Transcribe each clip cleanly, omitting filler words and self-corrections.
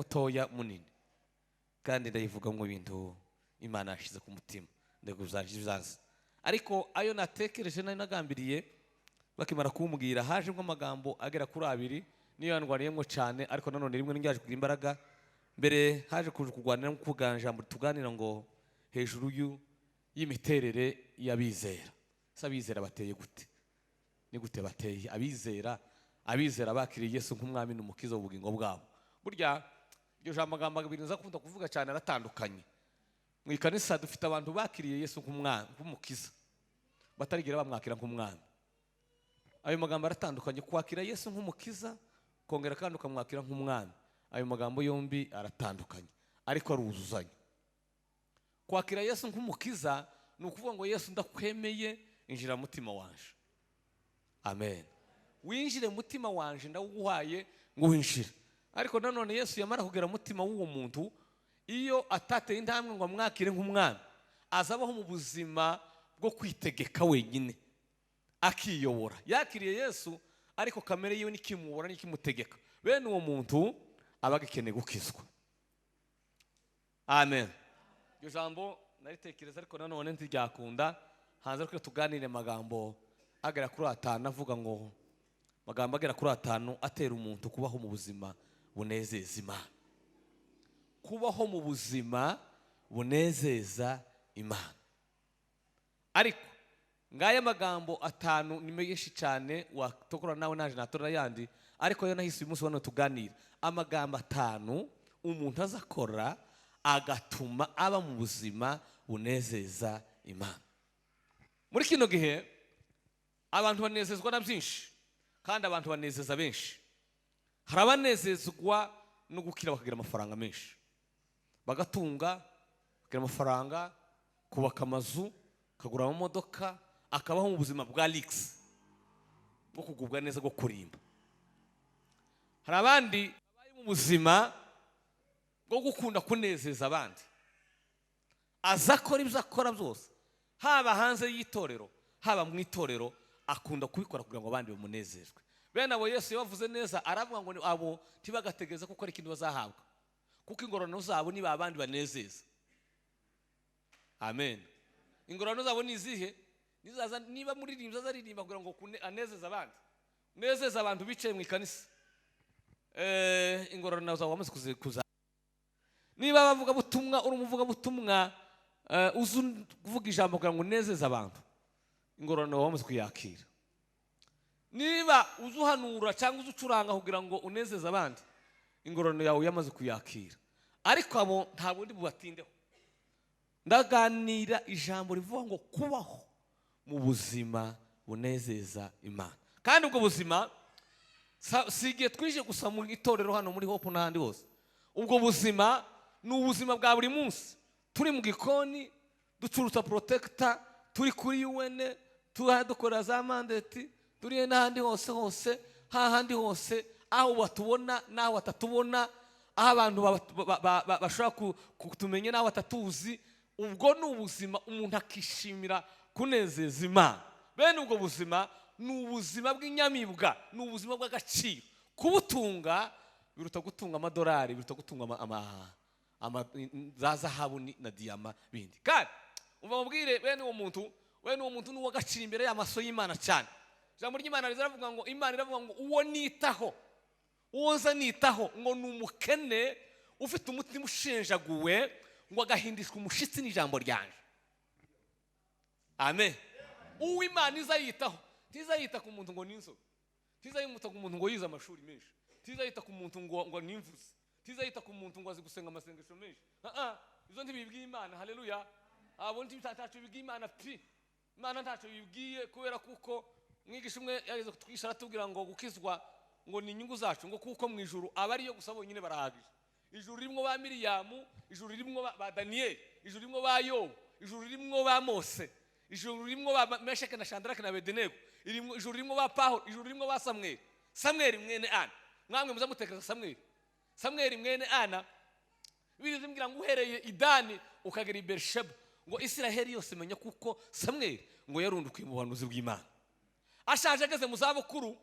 Mutoya munini, kandi ndayivuga mu bintu Imana yashyize ku mutima, ndaguzanze. Ariko ayo natekereje, nari nagambiriye, bakimara kumbwira hajemo amagambo agera kuri abiri, niyo yandwaniyemo cyane. Ariko nanone rimwe niryaje kugira imbaraga mbere, haje kuje kurwanira kuganira ijambo tuganira ngo hejuru y'imiterere y'abizera. Se abizera bateye gute? Ni gute bateye abizera? Abizera bakiriye Yesu nk'umwami n'umukiza w'ubugingo bwabo. Burya iryo jambo, amagambo abiri nza kunda kuvuga cyane aratandukanye. Mu ikanisa dufite abantu bakiriye Yesu nk'umwami, nk'umukiza, batarigera bamwakira nk'umwami. Ayo magambo aratandukanye: kwakira Yesu nk'umukiza, kongera kandi ukamwakira nk'umwami. Ayo magambo yombi aratandukanye ariko aruzuzanya. Kwakira Yesu nk'umukiza ni ukuvuga ngo: "Yesu, ndakwemeye, injira mu mutima wanje." Amen. "Winjire mu mutima wanje, ndawuguhaye ngo winjire." Ariko nanone Yesu yamara kugera mu mutima w'uwo muntu, iyo atateye intambwe ngo amwakire nk'umwami, azabaho mu buzima bwo kwitegeka wenyine, akiyobora. Yakiriye Yesu, ariko kamere yiwe nikimubora, nikimutegeka. Bene uwo muntu aba agikeneye gukizwa. Amen. Iryo jambo naritekereza, ariko nanone ntiryakunda hanze. Ariko tuganire amagambo agera kuri atanu, avuga ngo amagambo agera kuri atanu atera umuntu kubaho mu buzima bunezeza Imana, kubaho mu buzima bunezeza Imana. Ariko ngaya magambo atanu ni menshi cyane, watokora nawe, naje natora yandi, ariko yo nahise uyu munsi wa none tuganira amagambo atanu umuntu azakora agatuma aba mu buzima bunezeza Imana. Muri kino gihe abantu banezezwa na byinshi, kandi abantu banezeza benshi. Hari abanezezwa no gukira, bakagira amafaranga menshi, bagatunga, bakagira amafaranga, kubaka amazu, akagura amamodoka, akabaho mu buzima bwa luxe, bwo kugubwa neza, bwo kurimba. Hari abandi babaye mu buzima bwo gukunda kunezeza abandi, aza akora ibyo akora byose, haba hanze y'itorero, haba mu itorero, akunda kubikora kugira ngo abandi bamunezezwe. Bene abo Yesu yabavuze neza, aravuga ngo abo ntibagategereze kuko ari ikintu bazahabwa, kuko ingororano zabo niba abandi banezeza. Amen. Ingororano zabo ni izihe? Nizaza niba muririmbyi azaririmba kugira ngo anezeze abandi, unezeze abantu bicaye mu ikanisa, ingororano zawe wamaze kuza. Niba abavugabutumwa, uri umuvugabutumwa, uzi kuvuga ijambo kugira ngo unezeze abantu, ingororano wawe wamaze kuyakira. Niba uzi uhanura cyangwa uzi ucuranga kugira ngo unezeze abandi, ingororano yawe yamaze kuyakira. Ariko abo nta bundi bubatindeho. Ndaganira ijambo rivuga ngo kubaho mu buzima bunezeza Imana. Kandi ubwo buzima si igihe twije gusa mu itorero hano muri Hope n'ahandi hose. Ubwo buzima ni ubuzima bwa buri munsi: turi mu gikoni ducuruza protector, turi kuri UN dukorera za mandate, turi n'ahandi hose hose, hahandi hose, aho batubona n'aho batatubona, aho abantu bashobora kutumenya n'aho batatuzi. Ubwo ni ubuzima umuntu akishimira kunezeza Imana. Bene ubwo buzima ni ubuzima bw'inyamibwa, ni ubuzima bw'agaciro. Kubutunga biruta gutunga amadolari, biruta gutunga za zahabu na diyama bindi. Kandi umva mubwire, bene uwo muntu ni uw'agaciro imbere y'amaso y'Imana cyane. Ijambo ry'Imana riravuga ngo, Imana iravuga ngo: "Uwo nitaho, uwo nza nitaho, ngo ni umukene ufite umutima ushenjaguwe, ngo agahindishwa umushitsi n'ijambo ryanje." Amen. Uwo Imana iza yitaho, ntizayita ku muntu ngo ni inzobe, ntizayita ku muntu ngo yize amashuri menshi, ntizayita ku muntu ngo ni imvuzi, ntizayita ku muntu ngo azi gusenga amasengesho menshi. Ah, ah, izo ntibibwiye Imana. Haleluya. Abo ntacyo bibwiye Imana pi. Imana ntacyo bibwiye, kubera kuko mwigisha umwe yageze kutwigisha, aratubwira ngo gukizwa ngo ni inyungu zacu, ngo kuko mu ijuru aba ariyo gusa bonyine barahagije. Ijuru ririmo ba Miriyamu, ijuru ririmo ba Daniyeli, ijuru ririmo ba Yobu, ijuru ririmo ba Mose, ijuru ririmo ba Mesheke na Shandarake na Abedenego, ijuru ririmo ba Pawulo, ijuru ririmo ba Samweli, Samweli mwene Ana. Mwamwe muza mutekereza Samweli, Samweli mwene Ana. Bibiliya imbwira ngo uhereye i Dani ukagera i Berisheba, ngo Isiraheli yose imenya kuko Samweli ngo yarundukiye mu buhanuzi bw'Imana. Ashaje, ageze mu zabukuru,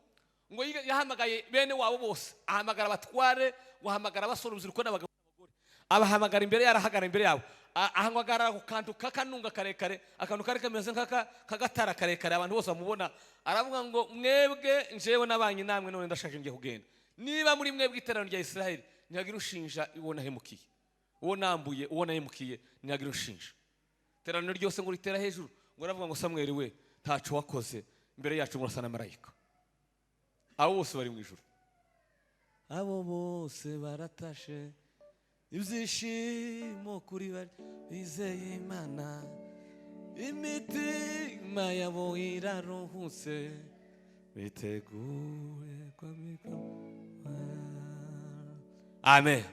ngo yahamagaye bene wabo bose, ahamagara abatware. Wahamagara abasore, urubyiruko n'abagabo n'abagore, abahamagara imbere, yarahagara imbere yabo. Ahamagara ku kantu k'akanunga karekare, akantu kari kameze nk'agatara karekare, abantu bose bamubona. Aravuga ngo: "Mwebwe, njyewe nabanye namwe, none ndashaje, ngiye kugenda. Niba muri mwebwe, iteraniro rya Israheli, ntihagira ushinja uwo nahemukiye, uwo nambuye, uwo nahemukiye, ntihagira ushinja." Iteraniro ryose ngo ritera hejuru, ngo aravuga ngo: "Samweli we, ntaco wakoze imbere yacu, ngo urasa na marayika." Abo bose bari mu ijuru, abo bose baratashe, ibyishimo kuri bari bizeye Imana, imitima yabo iraruhutse, biteguye kwambika. Amen.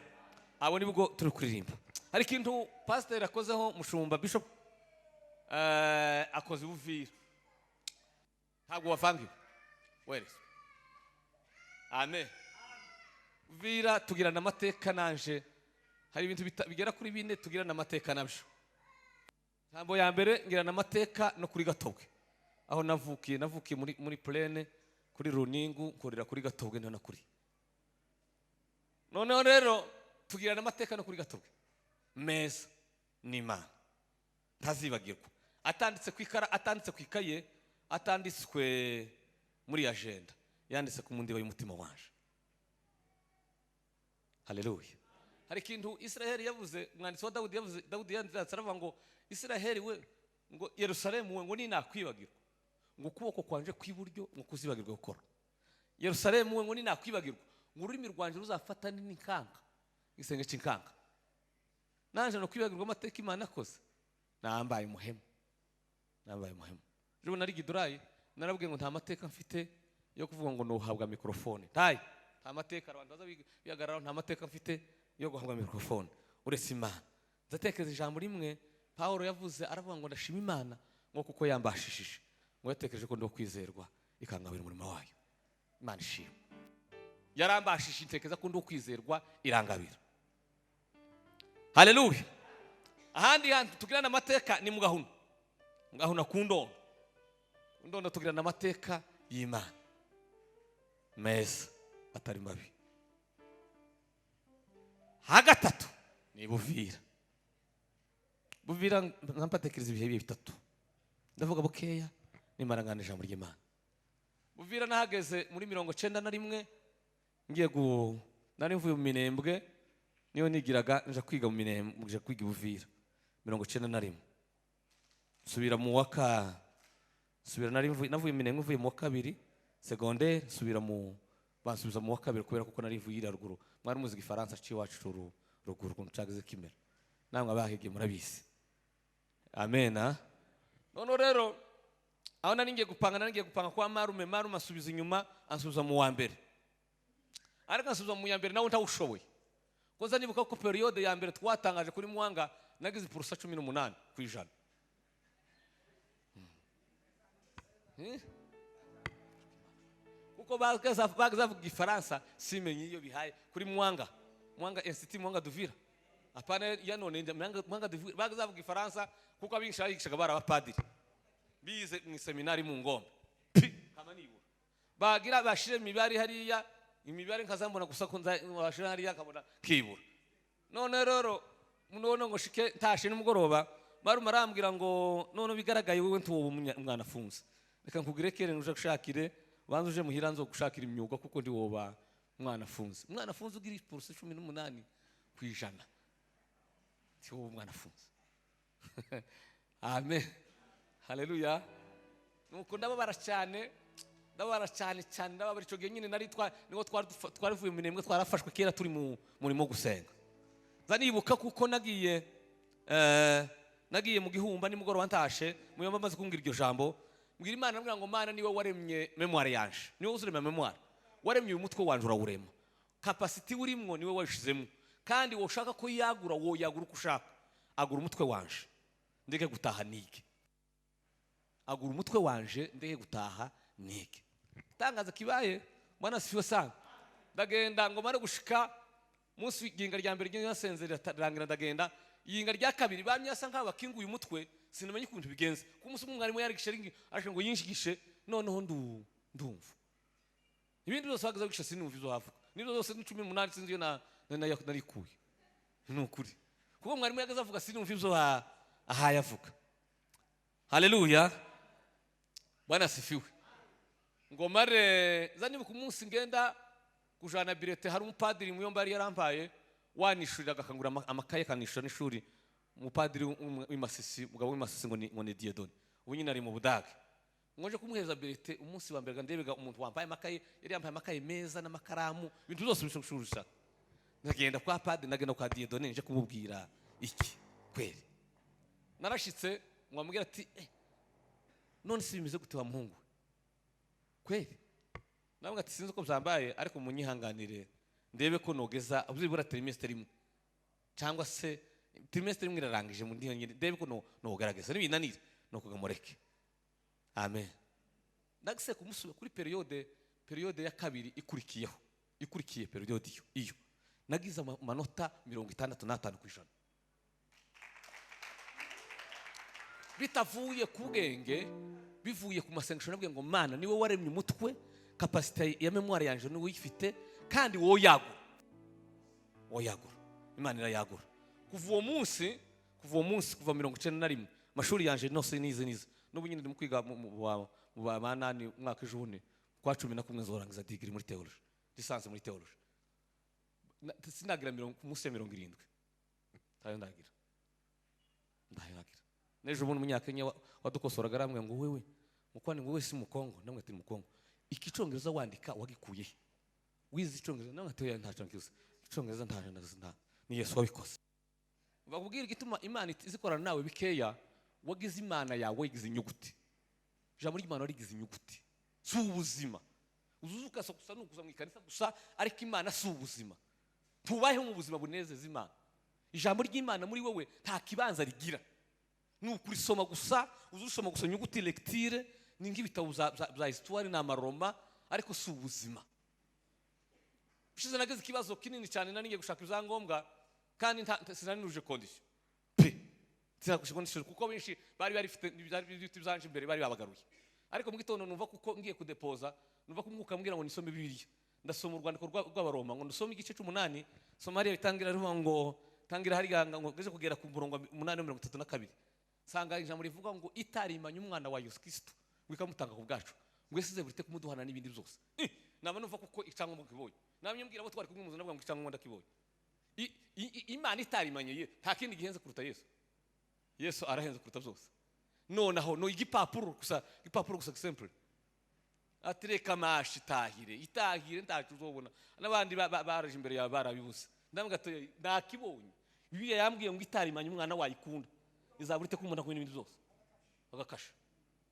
Abo nibwo turi kuririmba. Hari ikintu pasiteri akozeho, mushumba bishop, akoze Ubuvira, ntabwo wavangiwe weretse. Amen. Uvira tugirana amateka nanje. Hari ibintu bigera kuri bine tugirana amateka nabyo. Ntabwo ya mbere, ngirana amateka no kuri Gatobwe aho navukiye. Navukiye muri plaine kuri Runingu, nkorera kuri Gatobwe, niho nakuriye. Noneho rero tugirana amateka no kuri Gatobwe meza n'Imana, ntazibagirwa, atanditse ku ikara, atanditse ku ikaye, atanditswe muri agenda, yanditse ku mundiba y'umutima wanje. Haleluya. Hari ikintu Israheli yavuze, umwanditsi wa Dawudi yavuze. Dawudi yanditse, aravuga ngo: "Israheli we," ngo "Yerusalemu we," ngo "ninakwibagirwa," ngo "ukuboko kwanje kw'iburyo," ngo "kuzibagirwa gukora." "Yerusalemu we," ngo "ninakwibagirwa," ngo "ururimi rwanje ruzafata n'inkanga, igisenge cy'inkanga." Nanje no kwibagirwa amateka Imana akoze, nambaye umuhemu, nambaye umuhemu. Ejo nari Gidurayi, narabwiye ngo nta mateka mfite yo kuvuga ngo nuhabwa mikorofone. Ntayo, nta mateka. Abantu baza bihagararaho, nta mateka mfite yo guhabwa mikorofone uretse Imana. Ndatekereza ijambo rimwe Pawulo yavuze, aravuga ngo: "Ndashima Imana," ngo "kuko yambashishije," ngo "yatekereje ko ndi kwizerwa, ikangabira umurimo wayo." Imana ishima, yarambashishije, ntekereza ko ndi kwizerwa, irangabira. Haleluya. Ahandi hantu tugirana amateka ni mu Gahuna, mu Gahuna ku Ndondo. Ku Ndondo tugirana amateka y'Imana meza, atari mabi. Hagatatu ni Buvira. Buvira nkampatekereza ibihe bitatu, ndavuga bukeya nimara ngana ijambo ry'Imana. Buvira nahageze muri 91, ngiye gu nari mvuye mu Minembwe, niyo nigiraga, nja kwiga mu Minembwe, nja kwiga i Buvira 91. Nsubira mu waka nsubira nari mvuye, navuye mu Minembwe, mvuye mu wa kabiri secondaire, nsubira mu bansubiza mu wa kabiri kubera kuko nari mvuye iriya ruguru. Mwari muzi igifaransa c'iwacu ruguru ukuntu cageze kimera, namwe abahigiye murabizi. Amen. Ah? None rero aho nari ngiye gupanga, nari ngiye gupanga kwa marume. Marume asubiza inyuma, ansubiza mu wa mbere, ariko ansubiza mu ya mbere nawe ntawushoboye. Koza nibuka ko période ya mbere twatangaje kuri Mwanga, nagize pourcent 18%. Eh? Kuko baza bavuga igifaransa simenye iyo bihaye kuri Mwanga, Mwanga Institut, Mwanga d'Uvira, apana ya none, Mwanga d'Uvira. Baza bavuga igifaransa kuko abigisha bigishaga bari abapadiri bize mu seminari mu Ngombe. Pi kama nibura bagira bashire imibare hariya, imibare nkazambona gusa ko bashira hariya nkabona kibura. None rero none ngo shike ntashe nimugoroba, marume arambwira ngo: "None bigaragaye wowe ntuwo umwana afunze, reka nkugire kere uje gushakire, banza uje muhira, nzo gushakira imyuga, kuko ndi woba umwana afunze, umwana afunze ugira pourcent 18%, si wowe umwana afunze." Amen, haleluya. Nuko ndababara cyane, ndababara cyane cyane, ndababara. Icyo gihe nyine nari twa niho twari twari mu Minembwe, twarafashwe kera turi mu murimo wo gusenga. Nza nibuka kuko nagiye mu gihumba nimugoroba, ntashe muyomba, amaze kumbwira iryo jambo, mbwira Imana, mbwira ngo: "Mana, niwe waremye mémoire yanje, niwe uzurema mémoire, waremye uyu mutwe wanje, urawurema, capacité urimwo niwe wayishizemo, kandi woshaka ko yagura woyagura uko ushaka. Agura umutwe wanje ndeke gutaha nige, agura umutwe wanje ndeke gutaha nige." Tangaza kibaye. Bwana sifiwe sana. Ndagenda ngo mare gushika munsi w'iginga rya mbere ryasenze rirangira, ndagenda. Iyinga rya kabiri bamye asa nkaho bakinguye umutwe, sinamenye ukuntu bigenze. Ku munsi umwe mwarimu yarigishe aje ngo yinshigishe, noneho ndumva ibindi byose bahagaze bigisha, sinumva ibyo bavuga nibyo byose ni 18, sinzi iyo na Nari narikuye, ni ukuri, kuko mwarimu yagaze avuga sinumva ibyo ahaye avuga. Haleluya, Bwana asifiwe. Ngo mare za nibuka umunsi ngenda kujana bulletin, hari umupadiri muyomba yari yarampaye wanishuriraga, akangura amakaye, akanishura n'ishuri. Umupadiri w'imasisi, umugabo w'imasisi, ngo ni Dieudonné, ubu nyine ari mu Budage. Ngo nje kumuhereza bulletin umunsi wa mbere, ndebega umuntu wambaye amakaye, yari yambaye amakaye meza n'amakaramu, ibintu byose bishusha. Ndagenda kwa padiri, ndagenda kwa Dieudonné, nje kumubwira iki kweri. Narashitse, mwamubwira ati: "None si bimeze gute wa muhungu we?" Kweri namwe ati: "Sinzi uko byambaye, ariko munyihanganire ndebe ko nogeza byibura trimestre imwe, cyangwa se trimestre imwe irarangije mu ndiyo nyine, ndebe ko nogaragaza nibinanira nuko mureke." Amen. Ndagise kumusubira kuri période ya kabiri ikurikiyeho, ikurikiye période iyo nagize amanota 65%, bitavuye ku bwenge, bivuye ku masengesho. Nabwiye ngo: "Mana, niwe waremye umutwe, capacité ya mémoire yanje niwe uyifite, kandi wowe yagura, wowe yagura." Imana irayagura. Kuva uwo munsi, kuva 91, amashuri yanje nose nize. N'ubu nyine ndimo kwiga mu wa manani, umwaka ejo bundi kwa 11 nzorangiza degree muri théologie, licence muri théologie. Sinagira mirongo munsi ya 70, ntayo ndagira, ntayo ndagira. N'ejo bundi umunyakenya wadukosoraga arambwira ngo: "Wewe mukwani, ngo wewe si Mukongo?" Namwe ati: "Mukongo." "Iki cyongereza wandika wagikuye he? Wize icyongereza?" Namwe ati: "Oya, nta cyongereza, icyongereza nta, ni Yesu wabikoze." Bakubwira igituma Imana izikorana nawe bikeya: wagize Imana yawe wayigize inyuguti, ijambo ry'Imana warigize inyuguti, si ubuzima. Uzuza ukasa gusa ni ukuza mu ikanisa gusa, ariko Imana si ubuzima. Tubayeho mu buzima bunezeza Imana. Ijambo ry'Imana muri wowe nta kibanza rigira, ni ukurisoma gusa, uza usoma gusa inyuguti, lecture, ni nk'ibitabo bya histoire, ni amaroma, ariko si ubuzima. Ushize nagize ikibazo kinini cyane, nari ngiye gushaka ibyangombwa kandi sinari condition pe, sinaruje condition, kuko benshi bari barifite byari bifite ibyanje imbere bari babagaruye. Ariko mu gitondo numva, kuko ngiye kudepoza, numva ko Umwuka ambwira ngo nisome Bibiliya. Ndasoma urwandiko rw'Abaroma, ngo ndasome igice c'umunani, soma hariya bitangira rivuga ngo, tangira hariya ngo ngeze kugera ku murongo wa 8 32, nsanga ijambo rivuga ngo: "Itarimanye umwana wa Yesu Kristo, ngo ikamutanga ku bwacu, ngo ese burite kumuduhana n'ibindi byose?" Naba numva kuko icyangombwa kibonye, namye mbwira abo twari kumwe mu nzu, ndavuga ngo icyangombwa ndakibonye. Imana itarimanye ye, nta kindi gihenze kuruta Yesu. Yesu arahenze kuruta byose. Nonaho no igipapuro gusa, igipapuro gusa simple, ati: "Reka mashi, itahire, itahire, ntacyo uzobona, n'abandi baraje imbere yawe barabibuze." Ndavuga ati: "Nakibonye, Bibiliya yambwiye ngo itarimanye umwana wayikunda, izabura ite kumubona kumwe n'ibindi byose?" Bagakasha.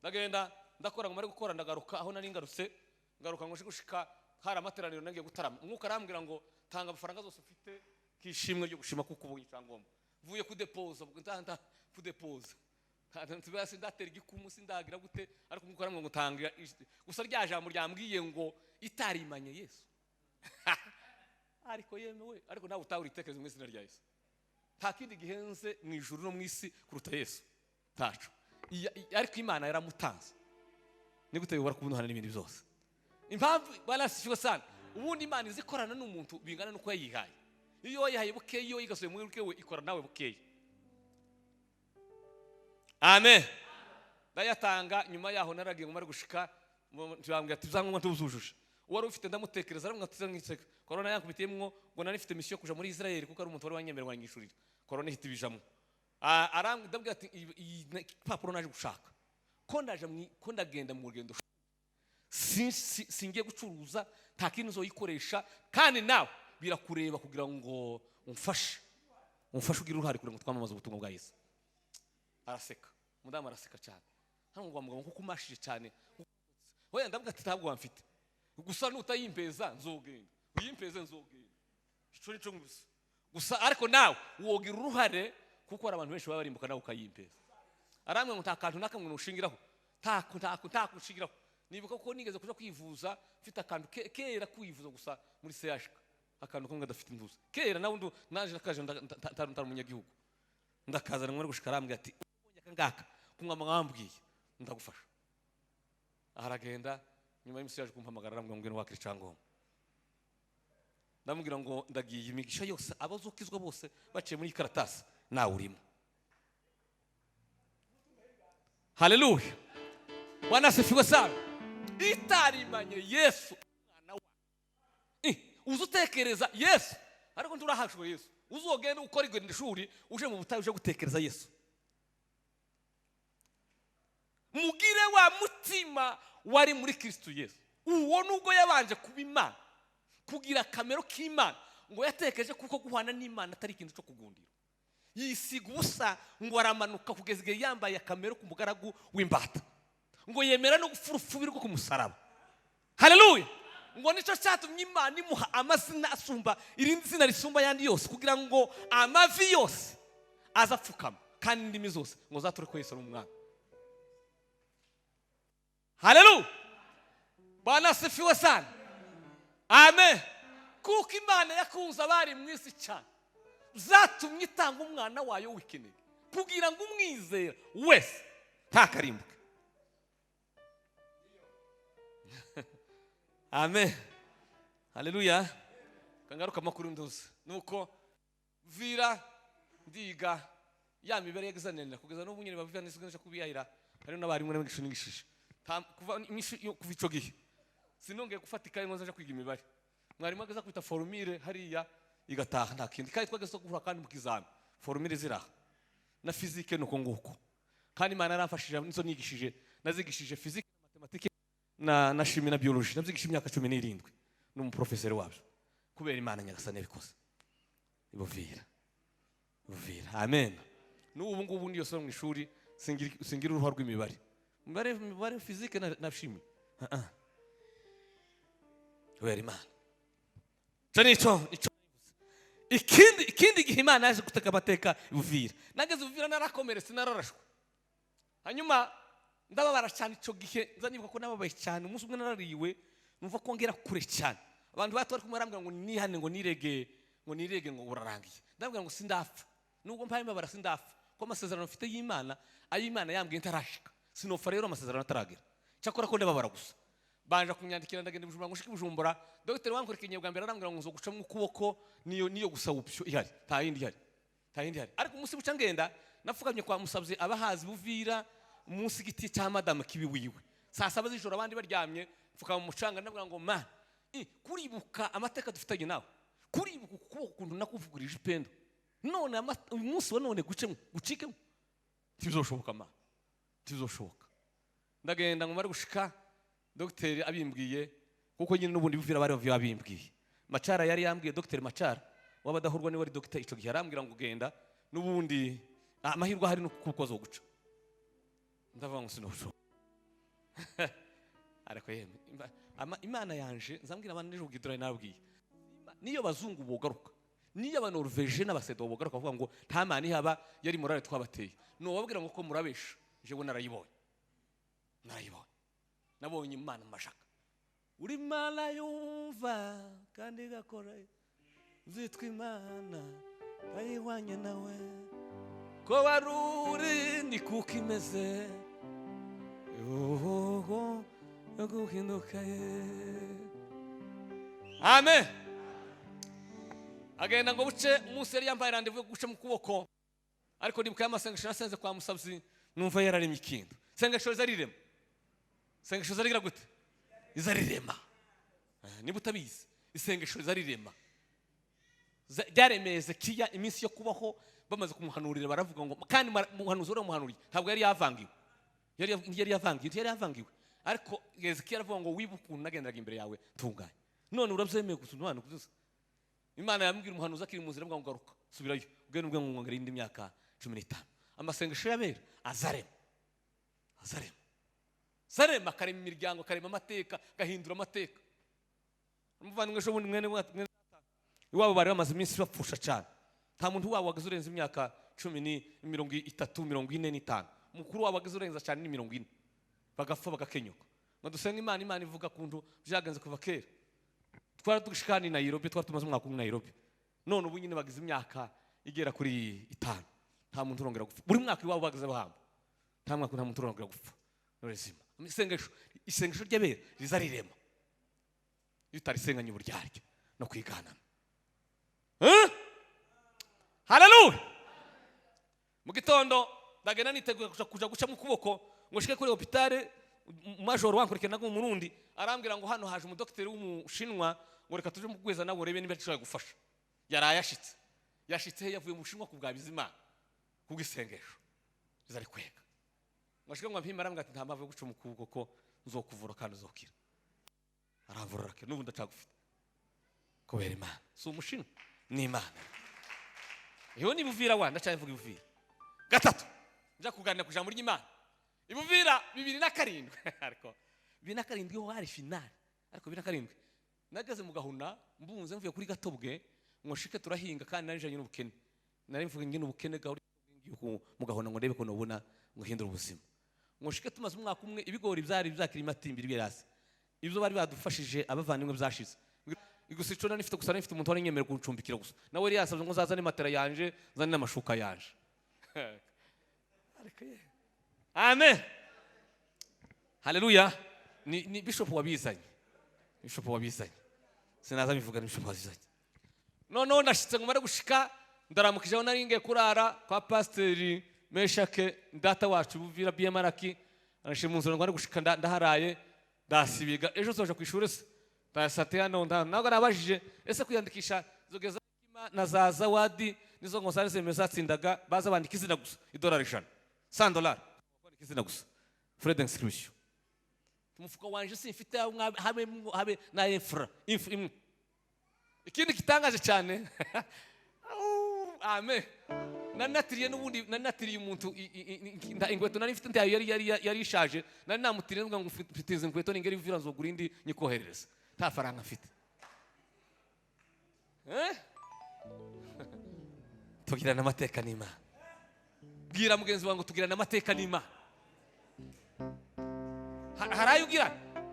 Ndagenda, ndakora, ngo mare gukora ndagaruka. Aho nari ngarutse, ngaruka ngo nje gushika hari amateraniro nagiye gutarama. Umwuka arambwira ngo: "Tanga amafaranga zose ufite kishimwe ryo gushima kuko ubonye icyangombwa." Mvuye kudepoza, ubwo nda kudepoza, sindatera igikumu, sindagira gute, ariko umwuka arambwira ngo tanga gusa rya jambo ryambwiye ngo itarimanye Yesu. Ariko yemewe, ariko nawe utahura itekerezo mu izina rya Yesu. Nta kindi gihenze mu ijuru no mu isi kuruta Yesu, ntaco. Ariko Imana yaramutanze, ni gute bibura kumuduhana n'ibindi byose? Impamvu barasifirwa sana, ubundi Imana izikorana n'umuntu bingana n'uko yayihaye. Iyo wayihaye bukeya, iyo igasubiye muri bukeya, ikora nawe bukeya. Amen. Ndayatanga. Nyuma yaho naragiye ngo mare gushika, ntibambwira ati: "Ibyangombwa ntuzujuje." Uwari ufite ndamutekereza, aramubwira ati: "Nkiseka korona yankubitiyemwo." Ngo nari mfite mission yo kuja muri Israel, kuko ari umuntu wari wanyemerera ngishurira, korona ihita ibijamwo. Arambwira, ndabwira ati: "Iyi papuro naje gushaka ko ndaje ko ndagenda mu rugendo, singiye gucuruza, nta kintu uzoyikoresha, kandi nawe birakureba kugira ngo umfashe ugire uruhare kugira ngo twamamaze ubutumwa bwa Yesu." Araseka, umudamu araseka cyane hano ngo: "Mugabo, kuko umashije cyane." Oya, ndavuga ati: "Ntabwo wamfite gusa, nutayimpeza nzogenda, uyimpeze nzogenda." Ico nico gusa gusa, ariko nawe wogira uruhare kuko hari abantu benshi baba barimbuka, nawe ukayimpeza. Arambwira ngo: "Nta kantu nakamwe nushingiraho, ntako, ntako, ntako nshingiraho." Nibuka ko nigeze kuja kwivuza mfite akantu kera kwivuza gusa muri CHK, akantu kamwe kadafite imvuzo kera, nawe ndu naje nakaje ntari umunyagihugu, ndakazana mwari gushika. Arambwira ati: "Ubonye aka ngaka kumwa mwambwiye, ndagufasha." Aragenda, nyuma y'iminsi yaje kumpamagara, arambwira ngo: "Ngwino wakira icyangombwa." Ndamubwira ngo ndagiye, imigisha yose abazukizwa bose baciye muri iyi karatasi nawe urimo. Haleluya, Bwana asifiwe sana. Itarimanye Yesu umwana wa uzi utekereza Yesu, ariko nturahashwe Yesu. Uzogenda ukora iryo shuri, uje mu butayu uje gutekereza Yesu. Mugire wa mutima wari muri Kristo Yesu. Uwo nubwo yabanje kuba Imana, kugira akamero k'Imana, ngo yatekereje kuko guhana n'Imana atari ikintu cyo kugundira, yisiga ubusa, ngo aramanuka kugeza igihe yambaye akamero k'umugaragu w'imbata, ngo yemera no gupfa urupfu rwo ku musaraba. Haleluya. Ngo nicyo cyatumye Imana imuha amazina asumba irindi zina risumba ayandi yose, kugira ngo amavi yose aze apfukama kandi indimi zose ngo zature ko Yesu ari umwami. Haleluya, Bwana asifiwe sana. Amen. Kuko Imana yakunze abari mu isi cyane, zatumye itanga umwana wayo w'ikinege, kugira ngo umwizera wese ntakarimbuke. Amen, haleluya. Kangaruka amakuru nduzi nuko vira ndiga ya mibare yagizananira kugeza n'ubu nyine bavuga nisigaje kubiyahira. Hari n'abarimu n'abigisha nigishije kuva kuva ico gihe sinongeye gufata ikaye ngo nzaje kwiga imibare. Mwarimu ageza kwita formule hariya igataha, nta kindi kandi twageze guhura kandi mu kizami formule ziraha na physique nuko nguko. Kandi Imana yaramfashije, nizo nigishije, nazigishije physique, mathématique na chimie na biologie, nabyigishije imyaka 17 n'umuprofeseri wabyo, kubera Imana Nyagasani yabikoze. Ibuvira, Buvira. Amen. N'ubu ngubu niyo soma mu ishuri singira uruhare rw'imibare, imibare, physique na chimie, kubera Imana. Cyo nico nico. Ikindi gihe Imana yaje guteka amateka Buvira, nageze Buvira narakomeretse, nararashwe, hanyuma ndababara cyane. Icyo gihe nza nibuka ko nababaye cyane. Umunsi umwe narariwe, numva ko ngera kure cyane. Abantu bato bari kumwe barambwira ngo nihane, ngo nirege, ngo nirege, ngo urarangiye. Ndabwira ngo sindapfa, nubwo mpaye mbabara sindapfa, ko amasezerano mfite y'Imana, ay'Imana yambwiye ntarashika, sinopfa rero amasezerano ataragera. Cyakora ko ndababara gusa. Banje kunyandikira, ndagenda Bujumbura, ngo nshike Bujumbura, dogiteri wankurikiranye bwa mbere arambwira ngo nzogucamo ukuboko, niyo gusa option ihari, nta yindi ihari, nta yindi ihari. Ariko umunsi buca ngenda, napfukamye kwa Musabye abahazi Buvira, munsi giti cya madamu kibi wiwe, saa 7 z'ijoro abandi baryamye, mfukama mu mucanga, ndabwira ngo ma kuribuka amateka dufitanye nawe, kuribuka ukuboko ukuntu nakuvugurije ipendo, none uyu munsi wa none gucemo gucikemo ntibizoshoboka, ma ntibizoshoboka. Ndagenda ngo mare gushika, dogiteri abimbwiye, kuko nyine n'ubundi Buvira bari babimbwiye. Macara yari yambwiye, dogiteri Macara wabadahurwa niwe wari dogiteri icyo gihe, arambwira ngo genda n'ubundi amahirwe ahari ni kuko azoguca. Ndavuga ngo sinushoboka. Ariko yemwe Imana yanje nzambwira abantu n'ejo bwidura nabwiye, niyo bazungu bogaruka, niyo abanorveje n'abasedo bogaruka bavuga ngo nta mana ihaba, yari morale twabateye, nobabwira ngo ko murabesha, jewe narayibonye, narayibonye, nabonye Imana mu mashaka. Uri Imana yumva kandi igakora, zitwa Imana ayihwanye nawe, ko wari uri ni kuko imeze oho yo guhinduka ye. Amen. Agenda ngo buce, umunsi yari yambaye rendez-vous yo guca mu kuboko, ariko nibuka y'amasengesho nasenze kwa Musabyi, numva yararemye ikintu. Sengesho rizarirema, isengesho rizagira gute? Rizarirema. Niba utabizi, isengesho rizarirema. Ryaremeye Hezekiya iminsi yo kubaho. Bamaze kumuhanurira baravuga ngo, kandi umuhanuzi wari wamuhanuriye ntabwo yari yavangiwe, yari yavangiwe, yari yavangiwe, ariko Hezekiya aravuga ngo wibuke ukuntu nagenderaga imbere yawe tunganye, none urabyemeye gusa Imana kuzuza. Imana yamubwira umuhanuzi akiri mu nzira, avuga ngo garuka subirayo ubwe n'ubwe, ngo ngere indi myaka 15. Amasengesho y'abera azarema, azarema, azarema, akarema imiryango, akarema amateka, agahindura amateka. Umuvandimwe ejo bundi mwene mwene iwabo bari bamaze iminsi bapfusha cyane, nta muntu wabo wageze urenza imyaka cumi ni 30, 45, mukuru wabo wageze urenza cyane ni 40, bagapfa bagakenyuka. Ngo dusenge Imana, Imana ivuga kuntu byagenze kuva kera. Twari dushika ni Nairobi, twari tumaze umwaka umwe Nairobi, none ubu nyine bagize imyaka igera kuri 5, nta muntu urongera gupfa. Buri mwaka iwabo bageze bahamba, nta mwaka nta muntu urongera gupfa. Nurezima isengesho, isengesho ry'abera rizarirema iyo utarisenganye uburyarya no kwiganana. Eh? Haleluya! Mu gitondo ndagenda niteguye kuja guca mu kuboko ngo nshike kuri hôpital. Majoro wankurikirana mu Murundi arambwira ngo hano haje umudokiteri w'Umushinwa, ngo reka tuje mugwiza nawe urebe niba ashobora gufasha. Yaraye ashitse, yashitse he? Yavuye mu Bushinwa ku bwa Bizimana, kubw'isengesho riza rikwega, ngo ashike ngo ampime. Arambwira ati nta mpamvu yo guca mu kuboko, ko nzokuvura kandi uzokira. Aramvura arakira, n'ubu ndacagufite kubera Imana. Si Umushinwa, ni Imana. Iyo ni Buvira wa ndacyavuga Ibuvira. Gatatu, nja kuganira ku ijambo ry'Imana Ibuvira 2007. Ariko 2007 ho hari finale. Ariko 2007 nageze mu Gahuna mbunze, mvuye kuri Gatobwe ngo nshike turahinga, kandi nari njanye n'ubukene, nari mvuye ngene ubukene gahuri ngiye mu Gahuna ngo ndebe ko nobona ngo hindura ubuzima, ngo nshike tumaze umwaka umwe, ibigori byari byakiri matimbiri birasi, ibyo bari badufashije abavandimwe byashize. Gusa ico nari mfite, gusa nari mfite umuntu wari nyemerera kuncumbikira gusa, nawe yari yasabye ngo nzazane matera yanje, nzane n'amashuka yanje. Ariko ye, amen, haleluya! Ni bishop wabizanye, bishop wabizanye, sinaza bivuga, ni bishop wabizanye. Noneho ndashitse, ngo mare gushika ndaramukije aho nari ngiye kurara kwa Pasiteri Meshake, data wacu Buvira Biemaraki. Arashima mu nzira ngo ari gushika ndaharaye, ndasibiga. Ejo zoja ku ishuri se ndasate hano ntabwo nabajije ese kwiyandikisha zogeza na za Zawadi nizo ngo zari zemewe zatsindaga, baza bandika izina gusa, $100, $100, bandika izina gusa, frais d'inscription. Umufuka wanje simfite aho habe habe na infra imwe. Ikindi gitangaje cyane, amen, nari natiriye n'ubundi, nari natiriye umuntu inkweto nari mfite ntayo yari ishaje, nari namutiriye ngo mfite izi nkweto, ningera Ivira nzogura indi nyikoherereza, nta faranga mfite. Eh? Tugirana amateka n'Imana. Bwira mugenzi wawe ngo tugirana amateka n'Imana. Hari ayo ugira?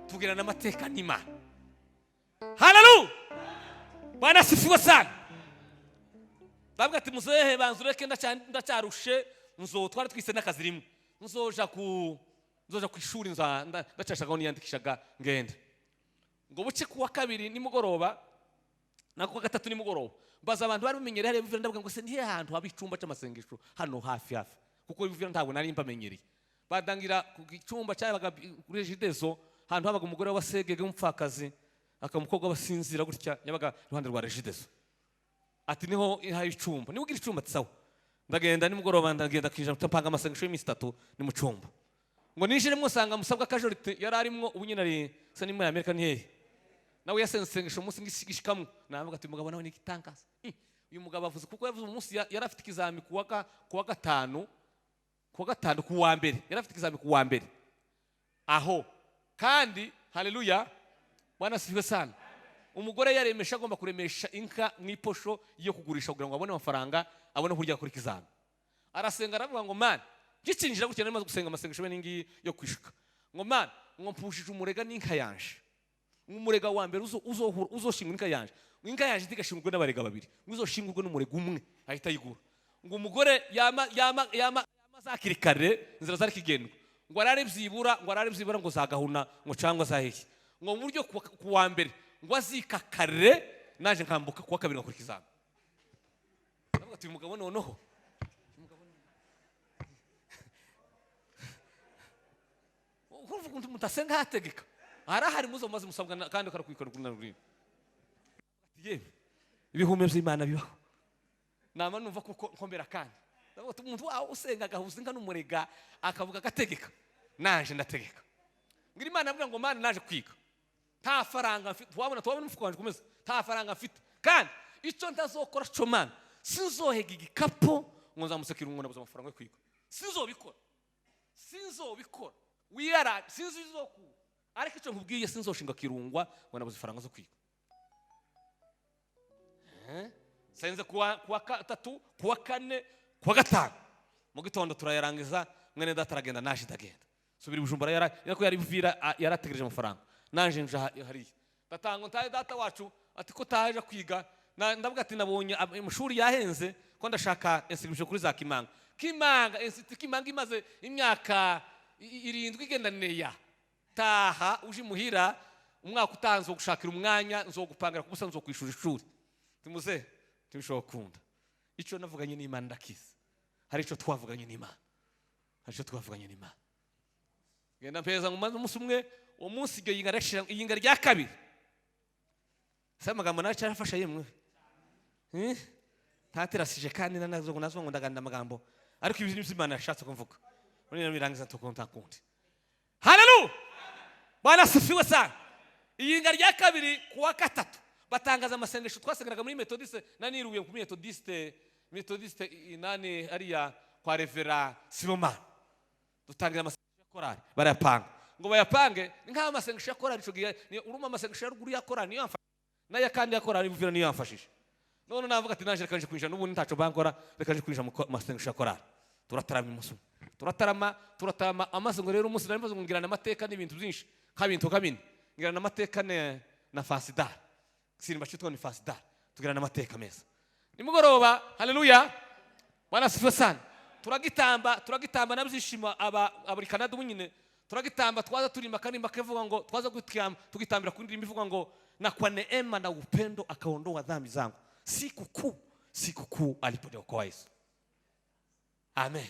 Tugirana amateka n'Imana. Haleluya! Bwana asifiwe sana. Bavuga ati muzehe, banza ureke, ndacyarushe, nzo twari twise n'akazi rimwe, nzoja ku ishuri, ndacyashaka aho niyandikishaga ngende. Ngo buce kuwa kabiri nimugoroba na kuwa gatatu nimugoroba, mbaza abantu bari bamenyereye hariya Buvira, ndavuga ngo se nihe hantu haba icyumba cy'amasengesho hano hafi hafi? Kuko Buvira ntabwo nari mbamenyereye. Badangira ku cyumba cyabaga kuri Regideso, ahantu habaga umugore w'abasegege w'umupfakazi, akaba umukobwa w'abasinzira gutya, yabaga iruhande rwa Regideso. Ati niho hari icumba, niba ugira icumba. Ati sawa. Ndagenda nimugoroba, ndagenda kijana mpanga amasengesho y'iminsi 3 ni mu cyumba. Ngo ninjiremo usanga Musabwa Kajorite yari arimwo, ubu nyine ari se ni muri Amerika, ni hehe, nawe yasenze isengesho umunsi ngishikamwo. Navuga ati umugabo nawe ni igitangaza. Uyu mugabo avuze kuko yavuze umunsi yari afite ikizami kuwa gatanu, kuwa gatanu, kuwa mbere yari afite ikizami, kuwa mbere aho. Kandi haleluya, Bwana asifiwe sana. Umugore yaremesha, agomba kuremesha inka mu iposho yo kugurisha kugira ngo abone amafaranga, abone kurya kuri ikizami. Arasenga, aravuga ngo Mana, ngicinjira gutya nari maze gusenga amasengesho bene ngiyi yo kwishika, ngo Mana, ngo mpushije umurega n'inka yanje, umurega wa mbere uzoshingwa inka yanje, inka yanje ntigashingurwe n'abarega babiri, ngo uzoshingurwe n'umurega umwe ahita ayigura. Ngo umugore yama yama yama yama zakiri kare, inzira zari kigendwa, ngo arare byibura, ngo arare byibura, ngo zagahuna, ngo cyangwa zahehe, ngo mu buryo ku wa mbere ngo azika kare, naje nkambuka kuwa kabiri ngakora ikizami. Ndavuga ati uyu mugabo noneho, urumva ukuntu mutasenga hategeka harahari muzo maze musabwa kandi karakwikora kuri rurimi. Ati yewe, ibihume by'Imana bibaho. Nama numva kuko nkomera, kandi ndavuga ati umuntu wawe usenga agahuza inka n'umurega, akavuga agategeka, naje ndategeka. Ngira Imana avuga ngo Mana, naje kwiga nta faranga mfite, wabona umufuka wanje kumeze, nta faranga mfite, kandi icyo ntazokora cyo Mana, sinzohega igikapu ngo nzamusekira ngo nabuze amafaranga yo kwiga, sinzobikora, sinzobikora, wiyara sinzi izokura, ariko icyo nkubwiye, sinzoshinga Kirungwa ngo nabuze ifaranga zo kwiga. Eh? Senze kuwa gatatu, kuwa kane, kuwa gatanu mu gitondo turayarangiza. Mwene data aragenda, naje ndagenda subira i Bujumbura, yari yari Buvira, yarategereje amafaranga, naje nja hariya ndatanga ntaye. Data wacu ati ko taje kwiga? Ndavuga ati nabonye amashuri yahenze, ko ndashaka inscription kuri za Kimanga. Kimanga, institut Kimanga imaze imyaka 7 igenda neya. Taha uje imuhira, umwaka utaha nzogushakira umwanya, nzogupangira kubusa, nzokwishura ishuri. Timuze Ntibishobora gukunda. Icyo navuganye n'Imana ndakizi. Hari icyo twavuganye n'Imana, hari icyo twavuganye n'Imana. Genda mpeza ngo maze umunsi umwe, uwo munsi iryo yinga rashira, iyinga rya kabiri. Se amagambo nawe cyarafasha yemwe. Eh? Ntaterasije kandi nanazo nazo ngo ndaganira amagambo, ariko ibi nibyo Imana yashatse kumvuga. Muri birangiza tukonta kundi. Haleluya, Bwana asifiwe sana. Iyinga rya kabiri, kuwa gatatu, batangaza amasengesho. Twasengeraga muri Methodiste, naniruye ku Methodiste, Methodiste inani ariya kwa Reverend Sibomana. Dutangira amasengesho ya korali, barayapanga ngo bayapange ni nk'aho amasengesho ya korali ico gihe urumva amasengesho ya ruguru ya korali niyo yamfashije, n'aya kandi ya korali Buvira niyo yamfashije. None navuga ati naje reka nje kwinjira, n'ubundi ntaco bankora, reka nje kwinjira mu masengesho ya korali. Turatarama umunsi umwe, turatarama, turatarama amaze ngo rero umunsi nari maze ngo ngirana amateka n'ibintu byinshi nk'abintu kabine, ngirana amateka na Fasidar sirimba cyitwa ni Fasidar, tugirana amateka meza nimugoroba. Haleluya, Bwana asifiwe sana. Turagitamba, turagitamba na byishimo aba aburi Canada ubu nyine turagitamba. Twaza turimba karimba kavuga ngo twaza gutiyama tugitambira ku ndirimbo ivuga ngo "Na kwa neema na upendo akaondoa dhambi zangu siku kuu, siku kuu aliponiokoa Yesu." Amen,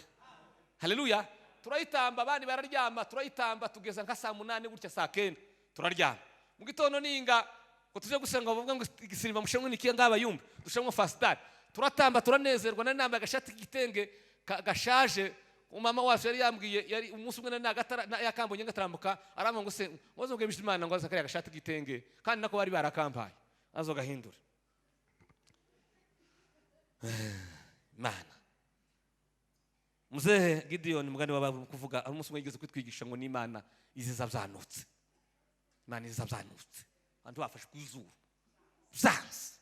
haleluya. Turayitamba, abandi bararyama. Turayitamba tugeza nka saa 8 gutya, saa 9 turaryama. Mu gitondo ninga ngo tuje gusenga, bavuga ngo igisimba mushemwe nikiye ngaba yumve dushemwe Fastari. Turatamba, turanezerwa. Nari nambaye agashati k'igitenge gashaje. Umama wacu yari yambwiye, yari umunsi umwe nari nagatara yakambonye ngatarambuka, arambwira ngo se ngoze ngo Imana ngo aza kariya gashati k'igitenge, kandi nako bari barakampaye azo gahindura Imana. Muzehe Gideon mugani waba kuvuga ari umunsi umwe yigeze kwitwigisha ngo n'Imana iziza byanutse, Imana iziza byanutse, abantu bafashe ku izuru byanze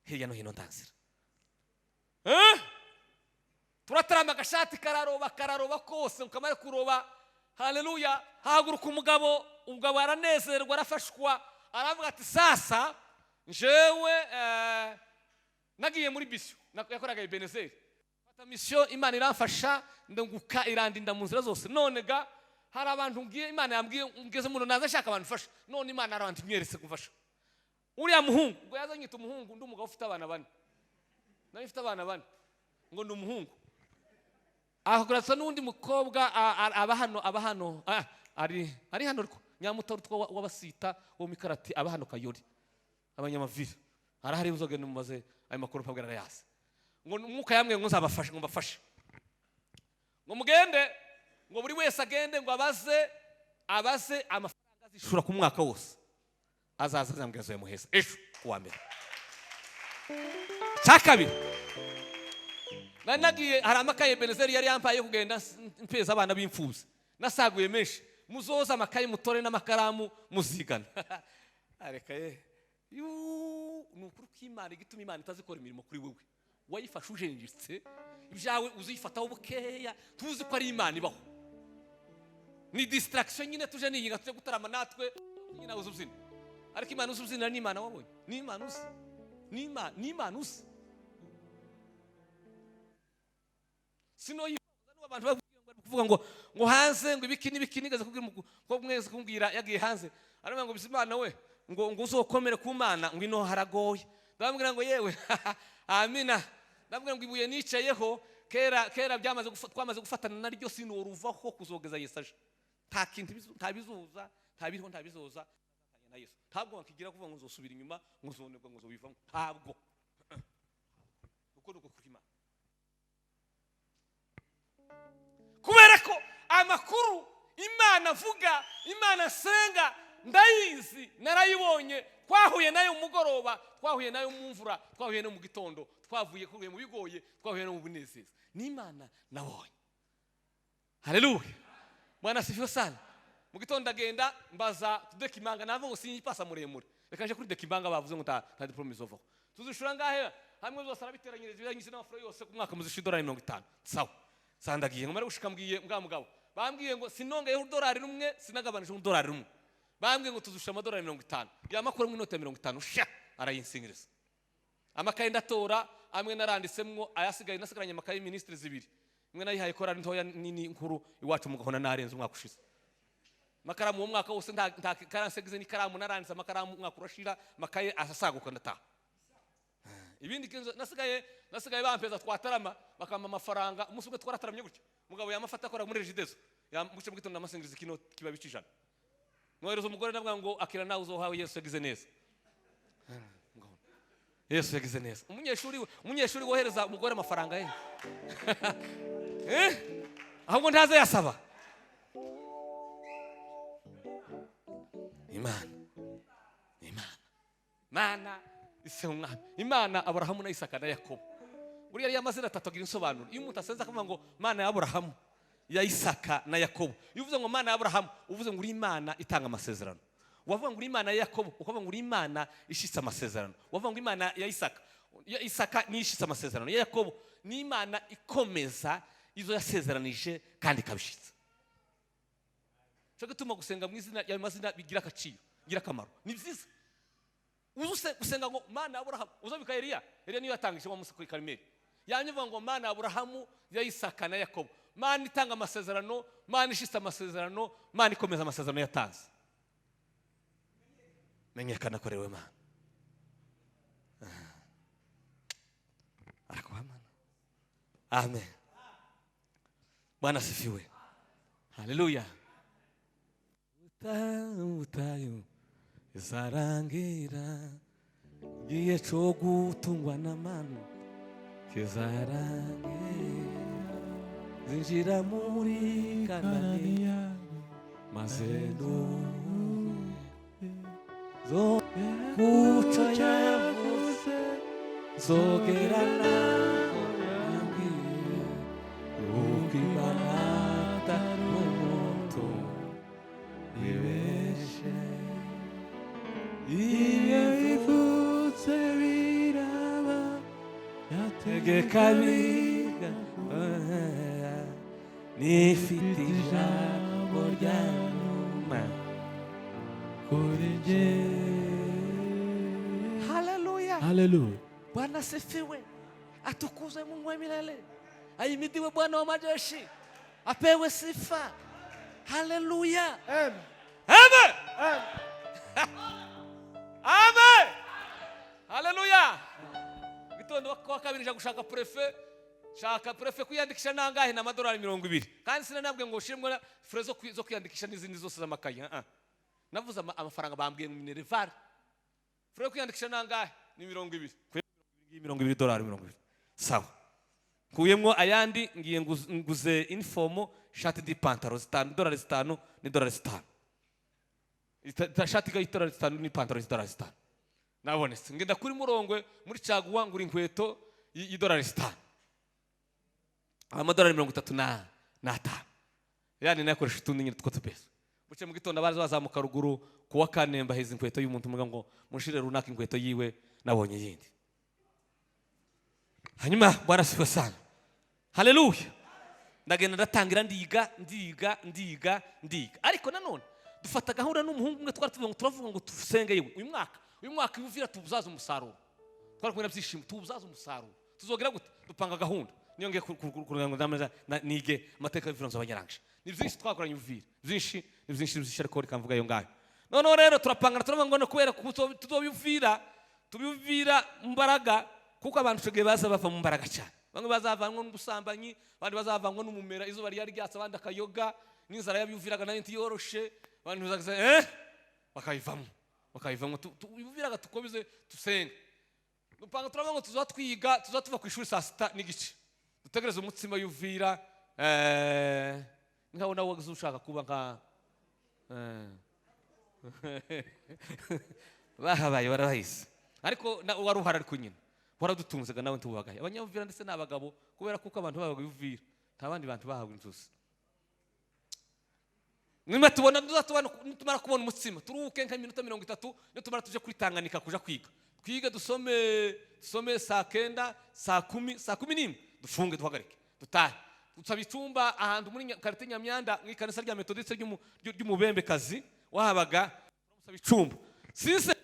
hirya no hino ndanzira. Eh? Turatarama, agashati kararoba, kararoba kose kamara kuroba. Haleluya. Haguruka umugabo, umugabo aranezerwa, arafashwa, aravuga ati sasa njewe nagiye muri mission yakoraga Ebenezeri, fata mission, Imana iramfasha, ndanguka, irandinda mu nzira zose. None ga hari abantu ngiye Imana yambwiye ngeze muno naza nshaka abantu mfasha, none Imana hari abantu imweretse kumfasha. Uriya muhungu ngo yaza anyita umuhungu, ndi umugabo ufite abana bane, nari mfite abana bane, ngo ndi umuhungu. Ahaguratsa n'undi mukobwa aba hano, aba hano, ari hano ariko nyamutarutwa w'abasita wo mu ikarati, aba hano Kayori abanyamavira arahari, uzogenda umubaze ayo makuru mpabwira arayazi. Ngo umwuka yambwiye ngo nzabafashe, ngo mbafashe, ngo mugende, ngo buri wese agende ngo abaze amafaranga azishura ku mwaka wose, azaza azambwira azoyamuheza ejo kuwa mbere. Cya kabiri, nari nagiye hari amakaye Benezeri yari yampaye yo kugenda mpeza abana b'imfubyi, nasaguye menshi, muzoza amakaye mutore n'amakaramu muzigana. Areka ye. Yuu, ni ukuri kw'Imana, igituma Imana itazikora imirimo kuri wewe wayifashe ujenjetse, ibyawe uzifataho bukeya, tuzi ko ari Imana ibaho, ni distraction nyine. Tuje niyinga tuje gutarama natwe nyine uzi ubyina, ariko Imana uzi ubyina ni Imana wabonye, ni Imana uzi, ni Imana, ni Imana uzi. Sino yifuza n'ubu abantu bavuga ngo bari kuvuga ngo hanze ngo ibiki n'ibiki, nigeze kubwira umukobwa umwe yigeze kumbwira yagiye hanze, aravuga ngo Bizimana we ngo uzokomere ku Mana, ngo ino haragoye. Ndamubwira ngo yewe amina, ndamubwira ngo ibuye nicayeho kera kera byamaze twamaze gufatana naryo, sinoruvaho kuzogeza Yesu aje. Nta kintu nta bizuza, nta biriho, nta bizoza na Yesu. Ntabwo wakigira kuvuga ngo nzosubira inyuma, ngo nzonerwa, ngo nzobivamo, ntabwo. Uko nuko kuri Imana, kubera ko amakuru Imana avuga, Imana asenga ndayizi, narayibonye, twahuye nayo mu mugoroba, twahuye nayo mu mvura, twahuye no mu gitondo, twavuye kuhuye mu bigoye, twahuye no mu bunezeza, ni Imana nabonye. Haleluya, Bwana asifiwe sana. Mu gitondo ndagenda mbaza tudekimanga, navuga ngo sinyipasa muremure, reka nje kuri dekimanga, bavuze ngo nta diplome izovaho, tuzishura ngahe hamwe zose, arabiteranyiriza ibirangije n'amafaranga yose ku mwaka muzishura idolari 50. Sawa, sandagiye ngo mare gushika mbwiye mbwa mugabo, bambwiye ngo sinongeyeho idolari rumwe, sinagabanije idolari rumwe, bambwiye ngo tuzishura amadolari 50, yamakuramo inoti ya 50 sha, arayinsingiriza. Amakaye ndatora amwe naranditsemwo, ayasigaye nasigaranye amakaye minisitiri zibiri, imwe nayihaye korali ntoya nini nkuru iwacu mu Gahona, narenze umwaka ushize. Amakaramu uwo mwaka wose nta karansegize n'ikaramu, naranditse amakaramu umwaka urashira, amakaye asasaguka ndataha. Ibindi nasigaye bampeza twatarama, bakampa amafaranga. Umunsi umwe twarataramye gutya, mugabo yamafata akora muri Regideso, yamuce mu gitondo namasingiriza kino kibabi c'ijana, mwohereza umugore, ndavuga ngo akira nawe uzohawe. Yesu yagize neza, Yesu yagize neza. Umunyeshuri wohereza umugore amafaranga ye, eh? Ahubwo ntaze yasaba Imana, Imana, Imana ise umwami, Imana Aburahamu na Isaka na Yakobo. Buriya ariyo amazina atatu agira insobanuro. Iyo umuntu asenze akavuga ngo Mana ya Aburahamu, ya Isaka na Yakobo, iyo uvuze ngo Mana ya Aburahamu, uvuze ngo uri Imana itanga amasezerano. Wavuga ngo uri Imana ya Yakobo, ukavuga ngo uri Imana ishitse amasezerano. Wavuga ngo Imana ya Isaka, ya Isaka ni ishitse amasezerano, ya Yakobo ni Imana ikomeza izo yasezeranije kandi ikabishitsa. Cyo gituma gusenga mu izina ya mazina bigira agaciro, bigira akamaro, ni byiza. Uze gusenga ngo Mana ya Aburahamu, uzabika Eliya. Eliya niyo yatangije wa musi kuri Karumeli, yanyuvuga ngo Mana ya Aburahamu, ya Isaka na Yakobo, Mana itanga amasezerano, Mana ishitse amasezerano, Mana ikomeza amasezerano yatanze. Menyekana korewe Mana. Arakuha Mana. Amen. Bwana asifiwe. Haleluya. Ubutayu izarangira, igihe cyo gutungwa n'amano kizarangira, zinjira muri Kanani maze nduhuke, zo kuca yavuze zogera naho yambwiye, kuko Imana atari umuntu wibeshe. Iyo ivutse biraba, Tegeka biga, nifite ijambo rya nyuma kuri njye. Haleluya. Haleluya. Bwana asifiwe, atukuzwe Mungu wa milele, ahimidiwe Bwana wa majeshi, apewe sifa. Haleluya. Amen. Amen. Amen. Haleluya. Gitondo kwa kabiri nja gushaka préfet, shaka préfet kwiyandikisha nangahe? Na amadolari 20. Kandi sinanabwe ngo ushiremo na frais zo kwiyandikisha n'izindi zose z'amakayi. Ah. Navuze amafaranga bambwiye mu minerval. Frais yo kwiyandikisha nangahe? Ni 20. 20 dolari 20. Sawa. Nkuyemwo ayandi, ngiye nguze uniform, shati ndi pantaro zitanu, dolari 5 ni dolari 5. Shati y'idolari 5 n'ipantaro y'idolari 5. Nabonetse ngenda kuri Murongwe muri caguwa, ngura inkweto y'idolari 5, amadolari 35. Yani nakoresha utundi nyine two tupesa. Buce mu gitondo abaza bazamuka ruguru kuwa kane, mbaheza inkweto y'umuntu, muga ngo munshire runaka inkweto yiwe, nabonye yindi. Hanyuma Bwana sifiwe sana. Haleluya. Ndagenda ndatangira ndiga, ndiga, ndiga, ndiga. Ariko nanone dufata gahunda n'umuhungu umwe, twari tuvuga ngo turavuga ngo dusenge yewe uyu mwaka ibuvira tubuzaza umusaruro. Twari kumwe na Byishimo, tubuzaza umusaruro tuzogera gute? Dupanga gahunda, niyo ngiye kugira ngo ndamaze nige amateka y'Uvira nzabanyarangije. Ni byinshi twakoranye Uvira, byinshi, ni byinshi, ni byinshi, ariko reka mvuga ayo ngayo. Noneho rero turapangana, turavuga ngo no kubera ko tuzobivira, tubivira mbaraga, kuko abantu icyo gihe baza bava mu mbaraga cyane. Bamwe bazavanwa n'ubusambanyi, abandi bazavanwa n'umumera, izuba ryari ryatse, abandi akayoga n'inzara yabiviraga nayo ntiyoroshe. Abantu bazaga bakayivamo, bakayivamo. Ibuviraga tukomeze dusenge. Dupanga, turavuga ngo tuza twiga, tuza tuva ku ishuri saa 6:30, dutegereze umutsima y'Uvira. Nkaho nawe ushaka kuba nka bahabaye barabahise, ariko wari uhari, ariko nyine waradutunzega nawe ntubagaye abanyabuvira ndetse n'abagabo, kubera kuko abantu babaga Uvira nta bandi bantu bahawe inzuzi. Niba tubona tuzatubona, nitumara kubona umutsima turuhuke nk'iminota 30, nitumara tuje kuri Tanganyika kuja kwiga, twige, dusome, dusome saa 9, saa 10, saa 11 dufunge, duhagarike, dutahe. Dusaba icyumba ahantu muri quartier Nyamyanda, mu ikanisa rya Methodiste ry'umubembekazi wahabaga. Turamusaba icumba sise,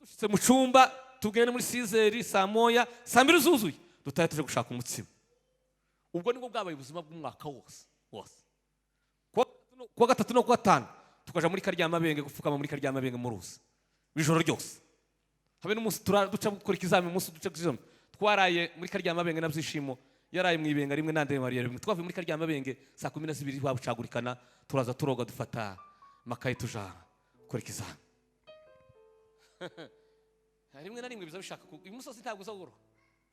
dushitse mu cyumba tugende muri 6h, saa 1, saa 2 zuzuye dutahe, tuje gushaka umutsima. Ubwo nibwo bwabaye ubuzima bw'umwaka wose wose. Kuwa gatatu no kuwa gatanu tukaja muri Karyamabenge gupfukama muri Karyamabenge mu ruzi ijoro ryose, habe n'umunsi duca gukora ikizami, umunsi duca gukora ikizami. Twaraye muri Karyamabenge na Byishimo yaraye mu ibenga rimwe nande Mariya rimwe. Twavuye muri Karyamabenge saa 12 wabucagurikana, turaza turoga dufata makayi tuja gukora ikizami. Rimwe na rimwe biza bishaka uyu musozi ntabwo uza woroha,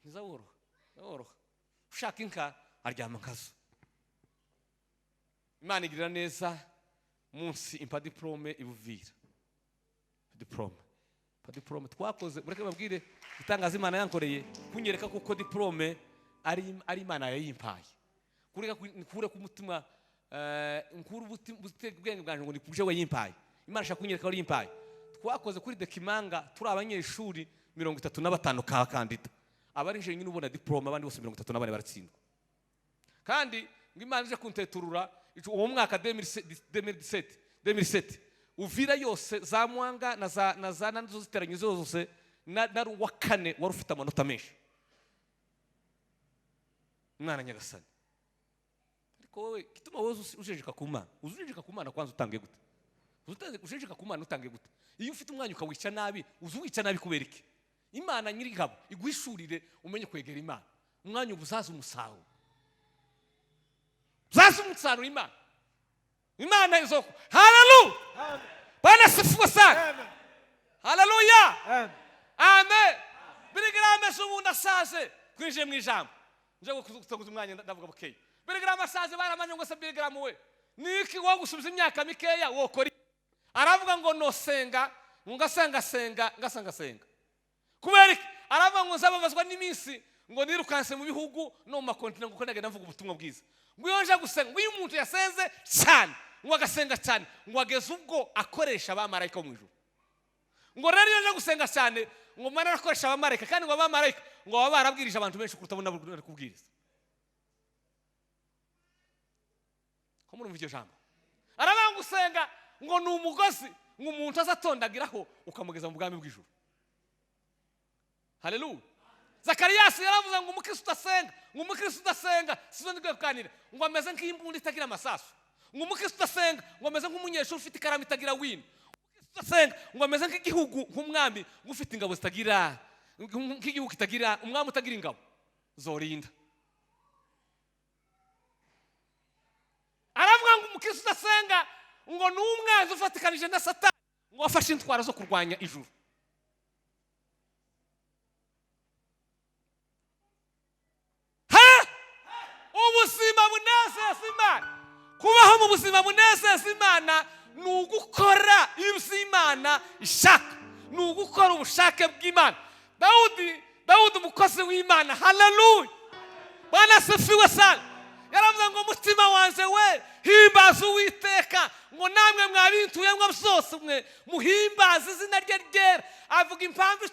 ntiza woroha, woroha. Ushaka inka aryama nkazo. Imana igirira neza, munsi impa diplome ibuvira. Diplome. Pa diplome twakoze, mureke babwire itangaza Imana yankoreye kunyereka kuko diplome ari Imana yayimpaye. Kureka nkure ku mutima, nkure ubwenge bwanje ngo nikuje we yimpaye. Imana ashaka kunyereka ko yimpaye. Twakoze kuri Dekimanga turi abanyeshuri 35 ka kandida. Abari nje nyine ubona diplome, abandi bose 34 baratsindwa. Kandi ngo Imana ije kunteturura uwo mwaka 2017 Uvira yose za Mwanga na za nazo ziteranye zose na wa kane wari ufite amanota menshi. Mwana Nyagasani. Ariko wowe kituma wowe ujejeka ku Mana, ujejeka ku Mana kwanza utangiye gute? Ujejeka ku Mana utangiye gute? Iyo ufite umwanya ukawica nabi, uzuwica nabi kubera iki? Imana nyirigabo iguhishurire umenye kwegera Imana. Umwanya ubuzaza umusaruro. Uzaza umusaruro Imana. Imana izoko. Haleluya. Bwana sifiwe sana. Haleluya. Amen. Billy Graham ubundi asaze twinjiye mu ijambo. Nje gutoguza umwanya ndavuga bukeye. Billy Graham asaze baramanye ngo se Billy Graham we niki wo gusubiza imyaka mikeya wokora. Aravuga ngo nosenga ngasanga senga ngasanga senga. Kubera iki? Aravuga ngo nzababazwa n'iminsi ngo nirukanse mu bihugu no mu makontinent ngo nagenda mvuga ubutumwa bwiza. Ngo iyo nje gusenga, ngo iyo umuntu yasenze cyane, ngo agasenga cyane, ngo ageze ubwo akoresha abamarayika mu ijuru. Ngo rero iyo nje gusenga cyane, ngo mana arakoresha abamarayika, kandi ngo abamarayika ngo baba barabwirije abantu benshi kuruta abo nari kubwiriza. Ko murumva iryo jambo? Aravuga ngo gusenga ngo ni umugozi ngo umuntu azatondagiraho ukamugeza mu bwami bw'ijuru. Haleluya. Zakariyasi yaravuze ngo umukristo udasenga, ngo umukristo udasenga sizo ndikwiye kuganira, ngo ameze nk'imbunda itagira amasasu, ngo umukristo udasenga ngo ameze nk'umunyeshuri ufite ikaramu itagira wino, umukristo udasenga ngo ameze nk'igihugu nk'umwami ngo ufite ingabo zitagira, nk'igihugu kitagira umwami utagira ingabo zorinda. Aravuga ngo umukristo udasenga ngo ni umwanzi ufatikanije na Satani, ngo afashe intwaro zo kurwanya ijuru. Ubuzima bunezeza Imana. Kubaho mu buzima bunezeza Imana ni ugukora ibyo Imana ishaka, ni ugukora ubushake bw'Imana. Dawudi umukozi w'Imana, haleluya, Bwana asifiwe sana. Yaravuze ngo mutima wanje we himbaza Uwiteka, ngo namwe mwabintuyemwo byose mwe muhimbaze izina rye ryera. Avuga impamvu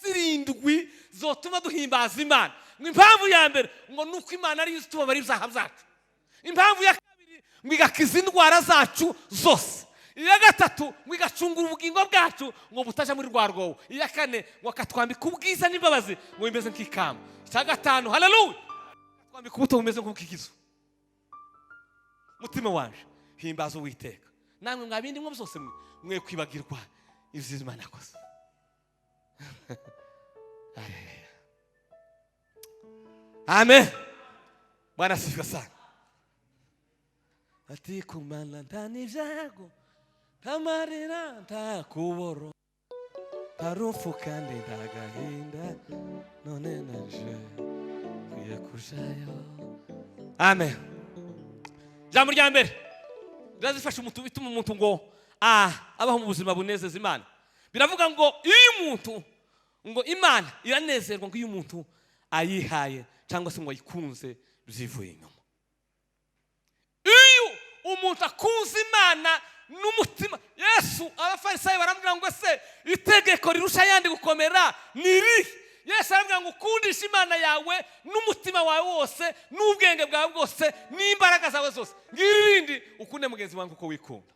17 zotuma duhimbaza Imana. Ngo impamvu ya mbere ngo nuko Imana ari itubabara ibyaha byacu. Impamvu ya kabiri ngo igakiza indwara zacu zose. Iya gatatu ngo igacungura ubugingo bwacu ngo butaja muri rwa rwobo. Iya kane ngo akatwambika ubwiza n'imbabazi ngo bimeze nk'ikamba. Icya gatanu, haleluya, akatwambika ubuto bumeze nk'ubw'ikizu. Mutima wanje himbaza Uwiteka, namwe mwabindi mwe byose mwe kwibagirwa ibyo Imana yakoze. Amen. Bwana asifiwe sana. Ati kumana ndani vyago tamarira ntakuboro tarufu kandi ndagahinda none naje kwiye kujayo. Amen. Jambo rya mbere rirazifasha umuntu, bituma umuntu ngo abaho mu buzima bunezeza Imana. Biravuga ngo iyo umuntu ngo Imana iranezerwa ngo iyo umuntu ayihaye cyangwa se ngo ayikunze byivuye inyuma. Iyo umuntu akunze Imana n'umutima, Yesu abafarisayo baramubwira ngo se itegeko rirusha ayandi gukomera ni irihe? Yesu aramubwira ngo ukundishe Imana yawe n'umutima wawe wose n'ubwenge bwawe bwose n'imbaraga zawe zose, ngiri rindi ukunde mugenzi wawe uko wikunda.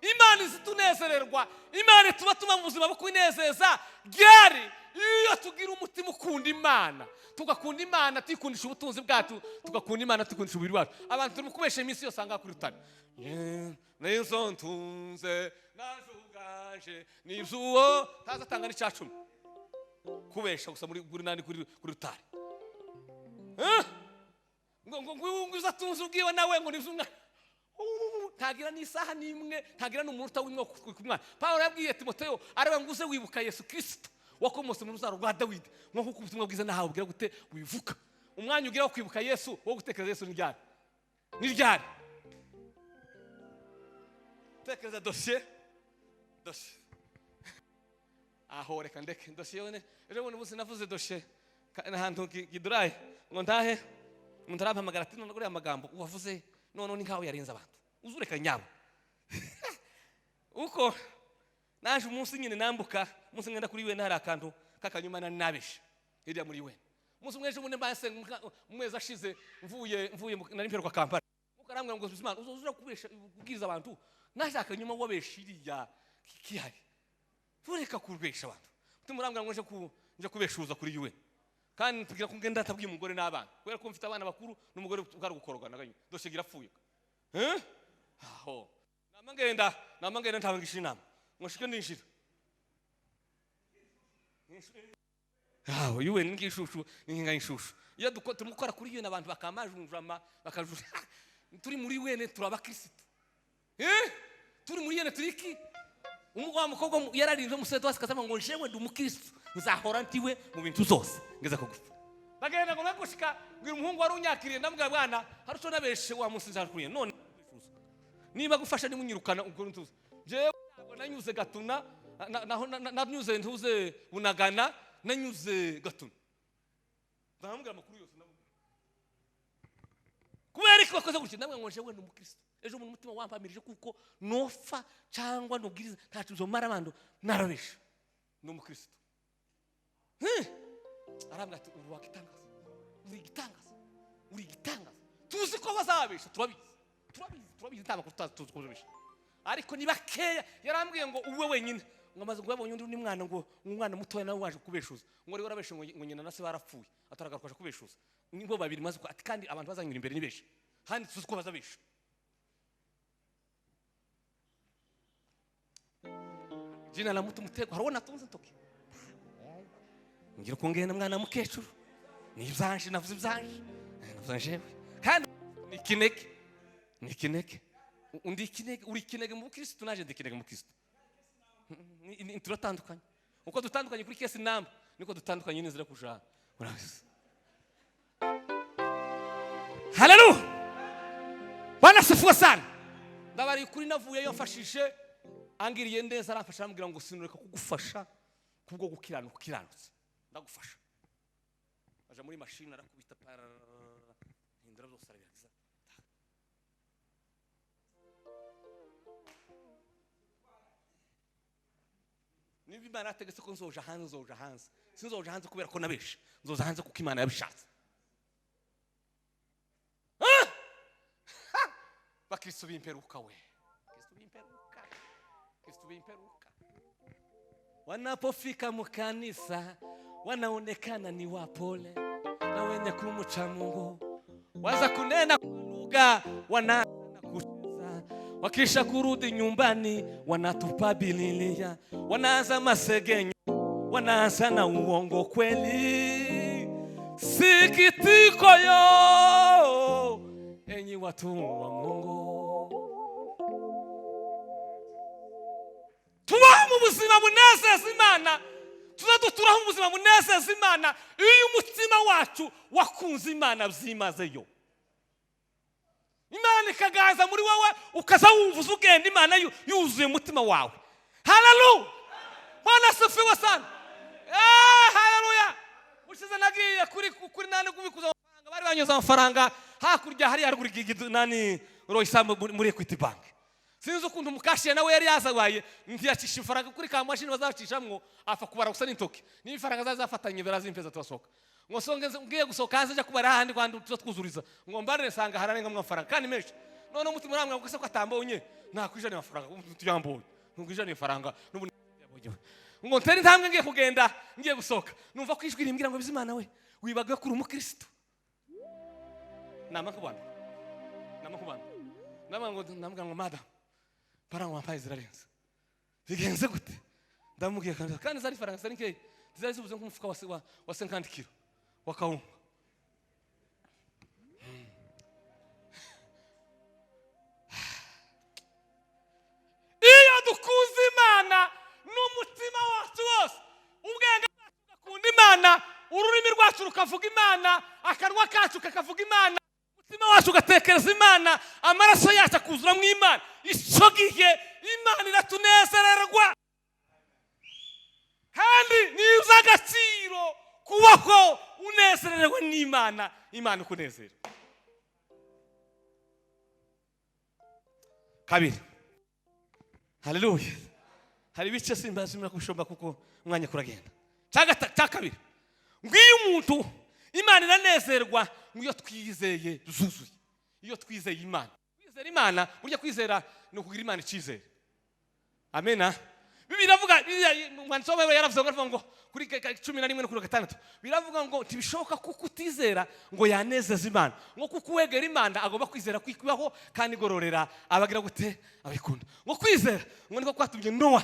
Imana izitunezererwa, Imana ituma tuba mu buzima bwo kwinezeza ryari iyo tugira umutima ukunda Imana, tugakunda Imana tuyikundisha ubutunzi bwacu, tugakunda Imana tuyikundisha umubiri wacu. Abantu turimo kubesha iminsi yose anga kuri rutare. Nizo ntunze naje ubwanje nizuwo tazatanga n'icya cumi. Kubesha gusa muri kuri nani, kuri rutari. Eh? Ngo uzatunze ubwiwe nawe ngo nivyo umwana. Ntagira n'isaha n'imwe, ntagira n'umunota w'imwe ku mwana. Pawulo yabwiye Timoteyo aravuga ngo uze wibuka Yesu Kristo wakomotse mu rubyaro rwa Dawidi, nko kuko ubutumwa bwiza nahawe bugira gute wivuka. Umwanya ugira wo kwibuka Yesu, wo gutekereza Yesu, ni ryari? Ni ryari? Tekereza dosiye, dosiye aho, reka ndeke dosiye yone. Ejo bundi munsi navuze dosiye ahantu gidurayi ngo ntahe, umuntu arampamagara ati: "None uriya magambo wavuze none ni nkaho yarenze abantu." Uzureka nyabo uko naje umunsi nyine nambuka, umunsi ngenda kuri we, hari akantu k'akanyuma nari nabeshe hirya muri we. Umunsi umwe ejo bundi mbase mu mezi ashize mvuye nari mperuka Kampala, ukarambwira ngo: "Bizimana, uzoza kubesha kubwiriza abantu, naje akanyuma wabesha iriya kihari, tureka kubesha abantu." Mutima urambwira ngo nje kubeshuza kuri we, kandi tubwira ko ngenda atabwiye umugore n'abana, kubera ko mfite abana bakuru n'umugore bwari gukorogana ganyuma dosiye irapfuye. Eh, aho nama ngenda ntabangisha inama ngo nshike ninjira aho yuwe n'ingishushu n'inkinga y'ishushu. Iyo turimo gukora kuri UN, abantu bakamajunjama bakajura. Turi muri UN, turi abakirisitu. Eh, turi muri UN, turi iki? Wa mukobwa yararinze umuseto wasi kasema ngo: "Jewe ndi umukirisitu, nzahora ntiwe mu bintu zose ngeze ko gupfa." Bagenda ngo nagushika ngira umuhungu wari unyakiriye, ndamubwira: "Bwana, hari uco nabeshe wa munsi nzaje kuri none, niba gufasha nimunyirukana ubwo ntuze. Jewe ntabwo nanyuze Gatuna, naho nanyuze ntuze Bunagana, nanyuze Gatuna." Ndamubwira amakuru yose, ndamubwira kubera iki bakoze gutya. Ndamubwira ngo: "Jewe ndi umukristo. Ejo bundi umutima wampamirije kuko nofa cyangwa nubwiriza ntacyo uzomara abantu narabesha, ni umukristo." Arambwira ati: "Uri wagitangaza, uri igitangaza, uri igitangaza. Tuzi ko bazabesha, turabizi, turabizi, turabizi, nta makuru tutazi, tuzi ko bazabesha, ariko ni bakeya." Yarambwiye ngo uwe wenyine ngo amaze ngo yabonye undi mwana, ngo umwana mutoya nawe waje kubeshuza, ngo ari warabeshe, ngo nyina na se barapfuye, ataragaruka aje kubeshuza, nibo babiri maze ati: "Kandi abantu bazanyura imbere ni benshi, kandi tuzi ko bazabesha." Jina la mtu mutego harabona atunze intoki ngira uko ngenda mwana mukecuru ni ibyanje, navuze ibyanje, navuze njewe, kandi ni ikinege, ni ikinege. Undi ikinege, uri ikinege mu bukristo, naje ndi ikinege mu bukristo. Turatandukanye uko dutandukanye kuri case number, niko dutandukanye n'inzira kuja urabizi. Haleluya, Bwana asifiwe sana. Ndabari kuri navuyeyo mfashije, angiriye neza, aramfasha, arambwira ngo: "Sinureka kugufasha kubwo gukiranuka ukiranutse, ndagufasha." Aja muri mashini arakubita pararara, hindura byose, arabirangiza. Niba Imana yategetse ko nzoja hanze, nzoja hanze. Sinzoja hanze kubera ko nabeshe, nzoja hanze kuko Imana yabishatse. Ah! Ha! Bakristo b'imperuka we, Kristo b'imperuka, Kristo b'imperuka, wanapofika mukanisa wanaonekana ni wapole na wenye kumcha Mungu, waza kunena kwa lugha, wanaanza kucheza, wakisha kurudi nyumbani wanatupa Biblia, wanaanza masegenyo, wanaanza na uongo. Kweli sikitiko yo, enyi watu wa Mungu. Tubaho mu buzima bunezeza Imana, tuza duturaho mu buzima bunezeza Imana iyo umutima wacu wakunze Imana byimazeyo, Imana ikaganza muri wowe, ukaza wumva uza ugenda Imana yuzuye umutima wawe. Haleluya, Bwana asifiwe sana. Eh, haleluya. Ushize nagiye kuri nani kubikuza amafaranga, bari banyuze amafaranga hakurya hariya haruguru nani Roysambu muri Equity Bank. Sinzi ukuntu umukashiye nawe yari yazabaye, ntiyacisha ifaranga kuri ka mashini bazacishamwo, apfa kubara gusa n'intoki, niba ifaranga zaza zafatanye barazimpeza, turasohoka. Ngo songe ngiye gusohoka hanze njya kubara ahandi kwandi tuza twuzuriza, ngo mbarire nsanga hararengamwo amafaranga kandi menshi. None umutima urambwira ngo: "Se ko atambonye, nakwijana amafaranga tuyambonye, ntukwijana ifaranga n'ubu yabonye." Ngo ntere intambwe ngiye kugenda, ngiye gusohoka, numva ko ijwi rimbwira ngo: "Bizimana we, wibagiwe ko uri umukristo." Nama kubana, nama kubana, nama ngo ndamubwira ngo: "Madam, faranga wampaye zirarenze, bigenze gute?" Ndamubwiye kandi zari faranga zari nkeya. Zari zibuze nk'umufuka wa 50 kilo wa kawunga. Iyo dukunze Imana n'umutima wacu wose, ubwenge bwacu bugakunda Imana, ururimi rwacu rukavuga Imana, akanwa kacu kakavuga Imana, umutima wacu ugatekereza Imana, amaraso yacu akuzuramo Imana, icyo gihe Imana iratunezererwa. Kandi ni iby'agaciro kubaho unezerewe n'Imana, Imana ikunezera. Kabiri. Haleluya. Hari ibice simbazimira kubishomba kuko umwanya kuragenda. Cya kabiri, ngiyo umuntu Imana iranezerwa ngiyo twizeye zuzuye. Iyo twizeye Imana, kwizera Imana, burya kwizera ni ukugira Imana icyizere. Amena. Bibiliya iravuga, umwanditsi wa yaravuze ngo ngo kuri 11 no kuri 6 biravuga ngo ntibishoboka kuko utizera ngo yanezeze Imana, ngo kuko uwegera Imana agomba kwizera kwikubaho kandi igororera abagira gute abikunda. Ngo kwizera ngo niko kwatumye Nowa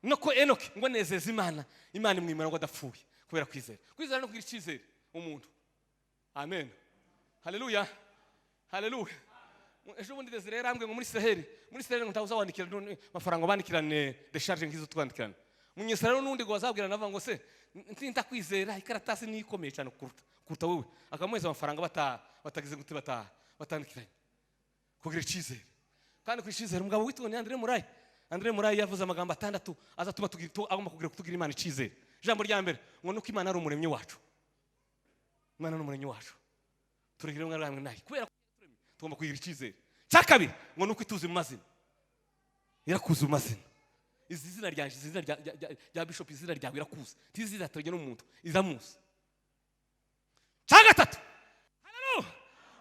no ko Enoki ngo nezeze Imana, Imana imwimara ngo adapfuye kubera kwizera. Kwizera no kugira icyizere umuntu. Amen. Haleluya. Haleluya. Ejo bundi Desire yarambwiye ngo muri Israel ngo ntawuzawandikira amafaranga bandikirane decharge nkizo twandikirana. Munyesararo n'undi ngo bazabwira navuga ngo se ntinta kwizera ikaratasi ni ikomeye cyane kuruta wewe, akamuheza amafaranga batagize gute batandikiranye. Kugira icyizere. Kandi kwishizera umugabo witwa ni Andre Murayi. Andre Murayi yavuze amagambo 6 azatuma tugira agomba kugira kutugira Imana icyizere. Ijambo rya mbere ngo nuko Imana ari umuremyi wacu. Imana ni umuremyi wacu. Turegere umwana naye. Kubera tugomba kugira icyizere. Cya kabiri ngo nuko ituzi mu mazina. Irakuza mu mazina. Izi zina ryanje, izina rya bishop, izina ryawe irakuza. Tizina tarege n'umuntu, izamuzi. Cya gatatu. Haleluya.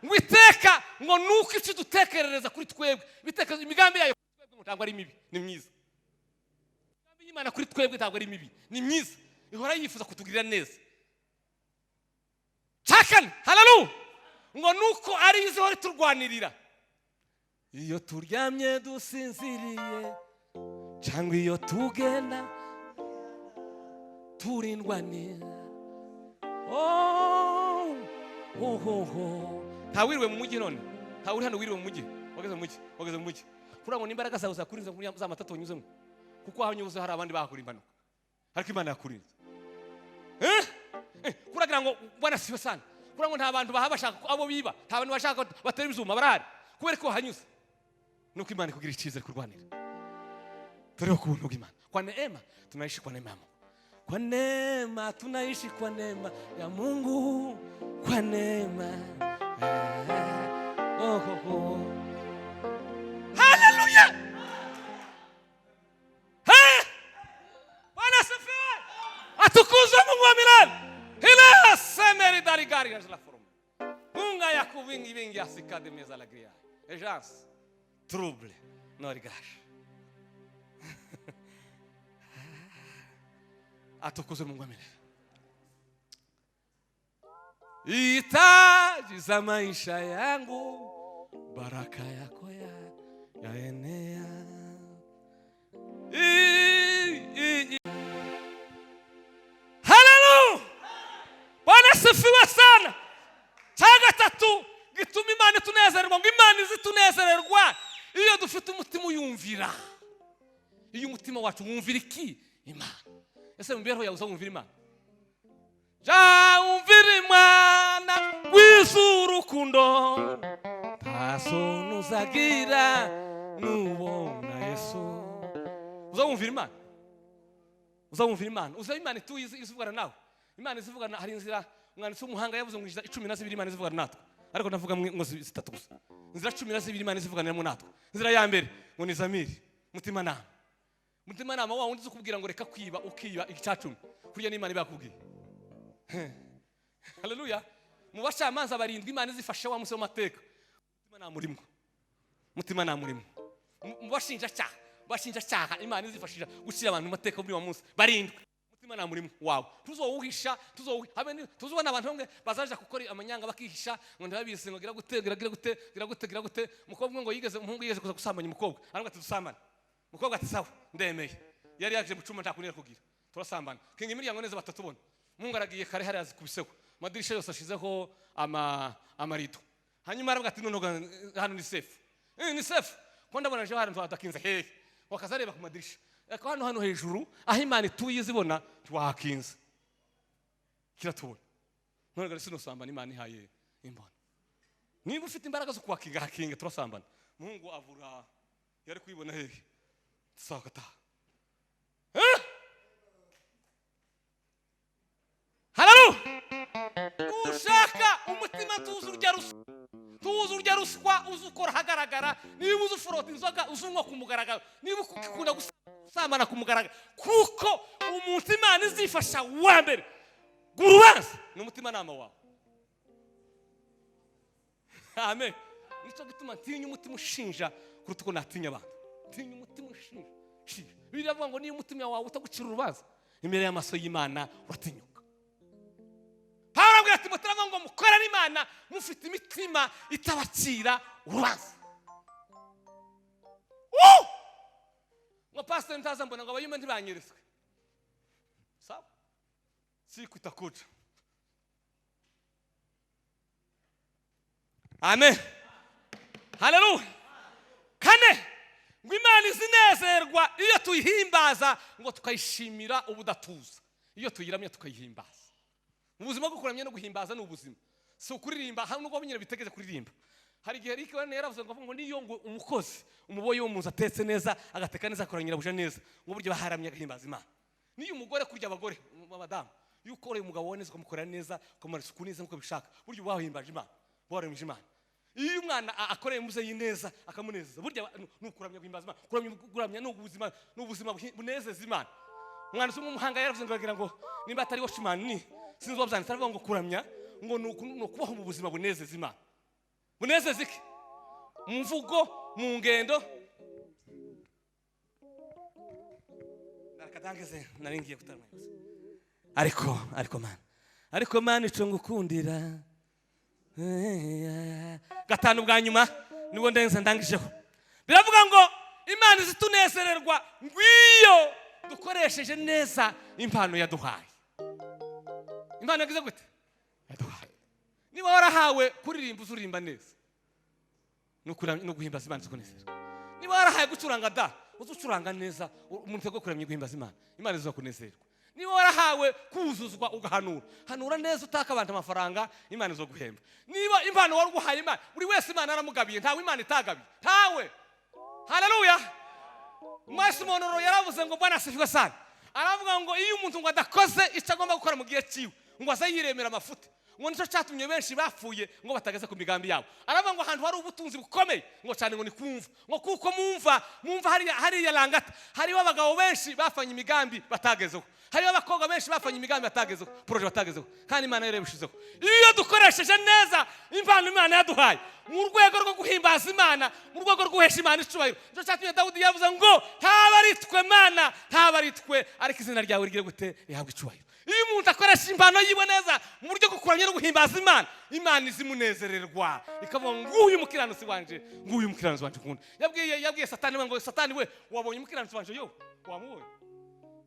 Ngo iteka ngo nuko icyo dutekerereza kuri twebwe, ibitekerezo imigambi yayo kuri twebwe ntabwo ari mibi, ni myiza. Imigambi y'Imana kuri twebwe ntabwo ari mibi, ni myiza. Ihora yifuza kutugirira neza. Cya kane. Haleluya. Ngo nuko ari izo turwanirira. Iyo turyamye dusinziriye cyangwa iyo tugenda turindwanira. Oh, ho ho ho. Ntawiriwe mu mujyi none. Ntawuri hano wiriwe mu mujyi. Wageze mu mujyi, wageze mu mujyi. Kugira ngo n'imbaraga zawe zakurinze muri za matatu wanyuzemo. Kuko aho unyuze hari abandi bahakura impanuka. Ariko Imana yakurinze. Kuragira ngo bwana siwe sana. Kugira ngo nta bantu bahabashaka abo biba, nta bantu bashaka batera ibizuma barahari. Kubera ko hanyuze. Nuko Imana ikugira icyizere kurwanira. Turiho ku buntu bw'Imana. Kwa neema tunaishi kwa neema ya Mungu. Kwa neema tunaishi kwa neema ya Mungu. Kwa neema. Oh, oh, oh. Haleluya. Hey! Bwana asifiwe. Atukuzwe Mungu wa milele. Ila semeri darigari la forme. Munga ya kuvingi vingi asikade meza la gria. Ejans trouble no rigash. Atukuzwe Mungu wa milele. Hitaji za maisha yangu, baraka yako yaenea. Haleluya. Bwana asifiwe sana. Cya gatatu gituma Imana itunezererwa, ngo Imana izitunezererwa iyo dufite umutima uyumvira. Iyo umutima wacu wumvira iki? Imana. Ese mu mibereho yawe uzumvira Imana? Ja umvira Imana w'izurukundo, nta soni uzagira nubona Yesu. Uzumvira Imana. Uzumvira Imana. Uzaba Imana ituye izivugana nawe. Imana izivugana. Hari inzira umwanditsi w'umuhanga yavuze ngo inzira 12 Imana izivugana natwe. Ariko ndavuga ngo zitatu gusa. Inzira 12 Imana izivuganiramo natwe. Inzira ya mbere ngo ni zamiri, mutimanama. Mutimanama wa wundi uzukubwira ngo reka kwiba, ukiba icya-10. Kurya n'Imana ibakubwiye. Haleluya. Mu bacamanza barindwi Imana izifashe wa musi w'amateka. Mutimanama urimo. Mutimanama urimo. Mu bashinjacyaha Imana izifashisha gucira abantu amateka muri wa munsi barindwi. Mutimanama urimo wawe. Tuzowuhisha, tuzubona abantu bamwe bazaje gukora amanyanga bakihisha ngo ndabizi ngo gira gute gira gute gira gute gira gute. Umukobwa ngo yigeze, umuhungu yigeze kuza gusambanya umukobwa. Aravuga ati dusambane. Umukobwa ati sawa ndemeye. Yari yaje mu cuma ntakunira kugira. Turasambana, kinga imiryango neza batatubona. Mungu aragiye kare hariya azikubiseho amadirisha yose, ashizeho amarido. Hanyuma aravuga ati: "Noneho hano ni safe." Ni safe ko ndabona ejo hari hadakinze hehe? Wakaza areba ku madirisha. Ariko hano hejuru aho Imana ituye izibona, ntiwahakinze, kiratubona. None rero sinusambana Imana ihaye imbona. Niba ufite imbaraga zo kuhakinga, hakinga. Turasambana. Muhungu avura yari kuyibona hehe? Sawa, gataha. Eh? Haleluya! Ushaka umutima, tuzi urya ruswa, tuzi urya ruswa, uzi ukora ahagaragara. Niba uzi ufurota inzoga, uzi unywa ku mugaragaro, niba ukunda gusambana ku mugaragaro, kuko umuntu Imana izifasha wa mbere urubanza ni umutimanama wawe. Amen. Nicyo gituma ntinya umutima ushinja kuruta uko natinya abantu. Ntinya umutima ushinja. Shinja. Bibiliya iravuga ngo niyo umutima wawe utagucira urubanza imbere y'amaso y'Imana, uratinyuka. Pawulo arabwira Timoteyo, aravuga ngo mukorane Imana mufite imitima itabacira urubanza. Woo! Ngo pasiteri ntaza mbona, ngo abayumva ntibanyeretswe. Sawa, siku itakuja. Amen, haleluya. Kane, ngo Imana izinezerwa iyo tuyihimbaza, ngo tukayishimira ubudatuza, iyo tuyiramya tukayihimbaza. Mu buzima bwo kuramya no guhimbaza ni ubuzima, si ukuririmba. Hari nubwo nyine bitegeze kuririmba. Hari igihe Eric Wene yaravuze ngo niyo ngo umukozi umuboyi wo mu nzu atetse neza, agateka neza, akora nyirabuja neza, ngo buryo baharamye agahimbaza Imana. Niyo umugore kurya, abagore, abadamu, iyo ukoreye umugabo wawe neza, ukamukorera neza, ukamara isuku neza nk'uko bishaka, burya uba wahimbaje Imana, uba waramije Imana. Iyo umwana akoreye muzeyi neza akamunezeza, burya ni ukuramya, guhimbaza Imana. Kuramya ni ubuzima bunezeza Imana. Umwanditsi w'umuhanga yaravuze ngo, aragira ngo nimba atari Watchman ni sinzi uwabyanditse, aravuga ngo kuramya ngo ni ukubaho mu buzima bunezeza Imana. Bunezeza iki? Mu mvugo, mu ngendo. Nakadangeze nari ngiye kutarama, ariko mana ico ngukundira. Gatanu bwa nyuma nibwo ndenze ndangijeho. Biravuga ngo Imana izitunezererwa ngwiyo dukoresheje neza impano yaduhaye. Impano yagize gute? Yaduhaye. Niba warahawe kuririmba, uzuririmba neza, no guhimbaza Imana izikunezerwa. Niba warahawe gucuranga, da uzucuranga neza mu rwego rwo kuramya, guhimbaza Imana, Imana izakunezerwa. Niba warahawe kuzuzwa ugahanura, hanura neza utaka abantu amafaranga, Imana izoguhemba. Niba impano wari uguhaye Imana, buri wese Imana yaramugabiye, ntawe Imana itagabiye, ntawe. Haleluya! Mwese Monoro yaravuze ngo Bwana asifiwe sana. Aravuga ngo iyo umuntu ngo adakoze icyo agomba gukora mu gihe cyiwe, ngo aze yiremera amafuti, ngo nicyo cyatumye benshi bapfuye, ngo batageze ku migambi yabo. Aravuga ngo ahantu hari ubutunzi bukomeye ngo cyane ngo ni kumva, ngo kuko mumva hariya Langata hariho abagabo benshi bafanye imigambi batagezeho, hariho abakobwa benshi bafanye imigambi batagezeho, projet batagezeho, kandi Imana yarabishizeho. Iyo dukoresheje neza impano Imana yaduhaye mu rwego rwo guhimbaza Imana, mu rwego rwo guhesha Imana icubahiro, nicyo cyatumye Dawudi yavuze ngo ntaba ari twe Mana, ntaba ari twe, ariko izina ryawe rigire gute? Rihabwe icubahiro. Iyo umuntu akoresha impano yiwe neza mu buryo bwo kuramya no guhimbaza Imana, Imana izimunezererwa, ikavuga ngo nguyu umukiranutsi wanje, nguyu umukiranutsi wanje nkunda. Yabwiye Satani we ngo: "Satani we, wabonye umukiranutsi wanje yo? Wamubonye?"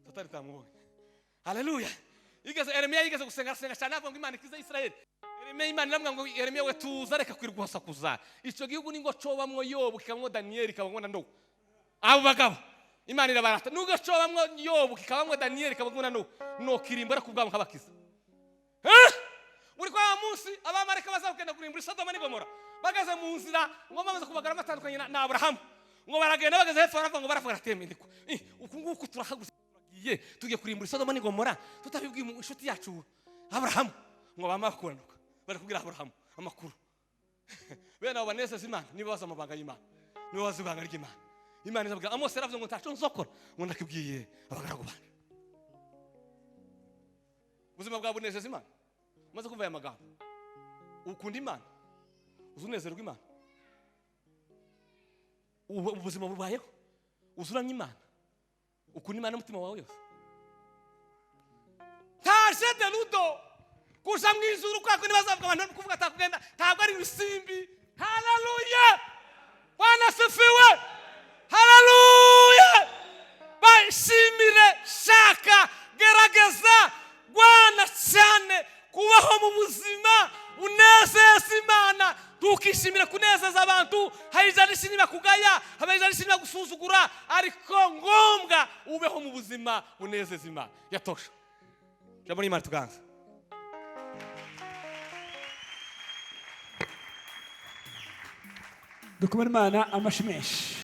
Satani tamubonye. Haleluya! Yigeze, Yeremiya yigeze gusenga, arasenga cyane, avuga ngo Imana ikize Isirayeli. Yeremiya, Imana iramubwira ngo: "Yeremiya we, tuza, reka kwirirwa uhasakuza. Icyo gihugu ni ngo cobamwo Yobu, kikabamwo Daniyeli, kikabamwo na Nowa." Abo bagabo Imana irabarata. Nubwo cobamwo Yobu, kikabamwo Daniyeli, kikabamwo na Nowa, nokirimbura ku bwabo nkabakiza. Eh? Uri kwa wa munsi abamarayika bazagenda kurimbura Sodoma n'Igomora, bageze mu nzira ngo bamaze kubagara batandukanye na Aburahamu, ngo baragenda, bageze hepfo baravuga ngo baravuga rateme ndiko uku nguku turahagurutse, turagiye, tugiye kurimbura Sodoma n'Igomora tutabibwiye inshuti yacu Aburahamu. Ngo bamara kunanuka bari kubwira Aburahamu amakuru. Bene abo banezeza Imana nibo bazi amabanga y'Imana, nibo bazi ibanga ry'Imana. Imana izabwira Amosi, yaravuze ngo ntaco nzokora ngo ndakibwiye abagaragu banje. Ubuzima bwawe bunezeza Imana? Umaze kumva aya magambo, ukunda Imana, uzi unezerwa Imana? Ubu ubuzima bubayeho uzuramye Imana, ukunda Imana n'umutima wawe yose. Ntaje de ludo kuja mu ijuru kwa kundi bazavuga abantu bari kuvuga atakugenda, ntabwo ari ibisimbi. Haleluya! Bwana asifiwe! Haleluya! Bashimire, shaka. mu buzima unezeza Imana. Ntukishimire kunezeza abantu. Hari ijana ishimira kugaya, hari ijana ishimira gusuzugura, ariko ngombwa ubeho mu buzima unezeza Imana. Yatosha. Ijambo ry'Imana tuganza. Dukomere Imana amashyi menshi.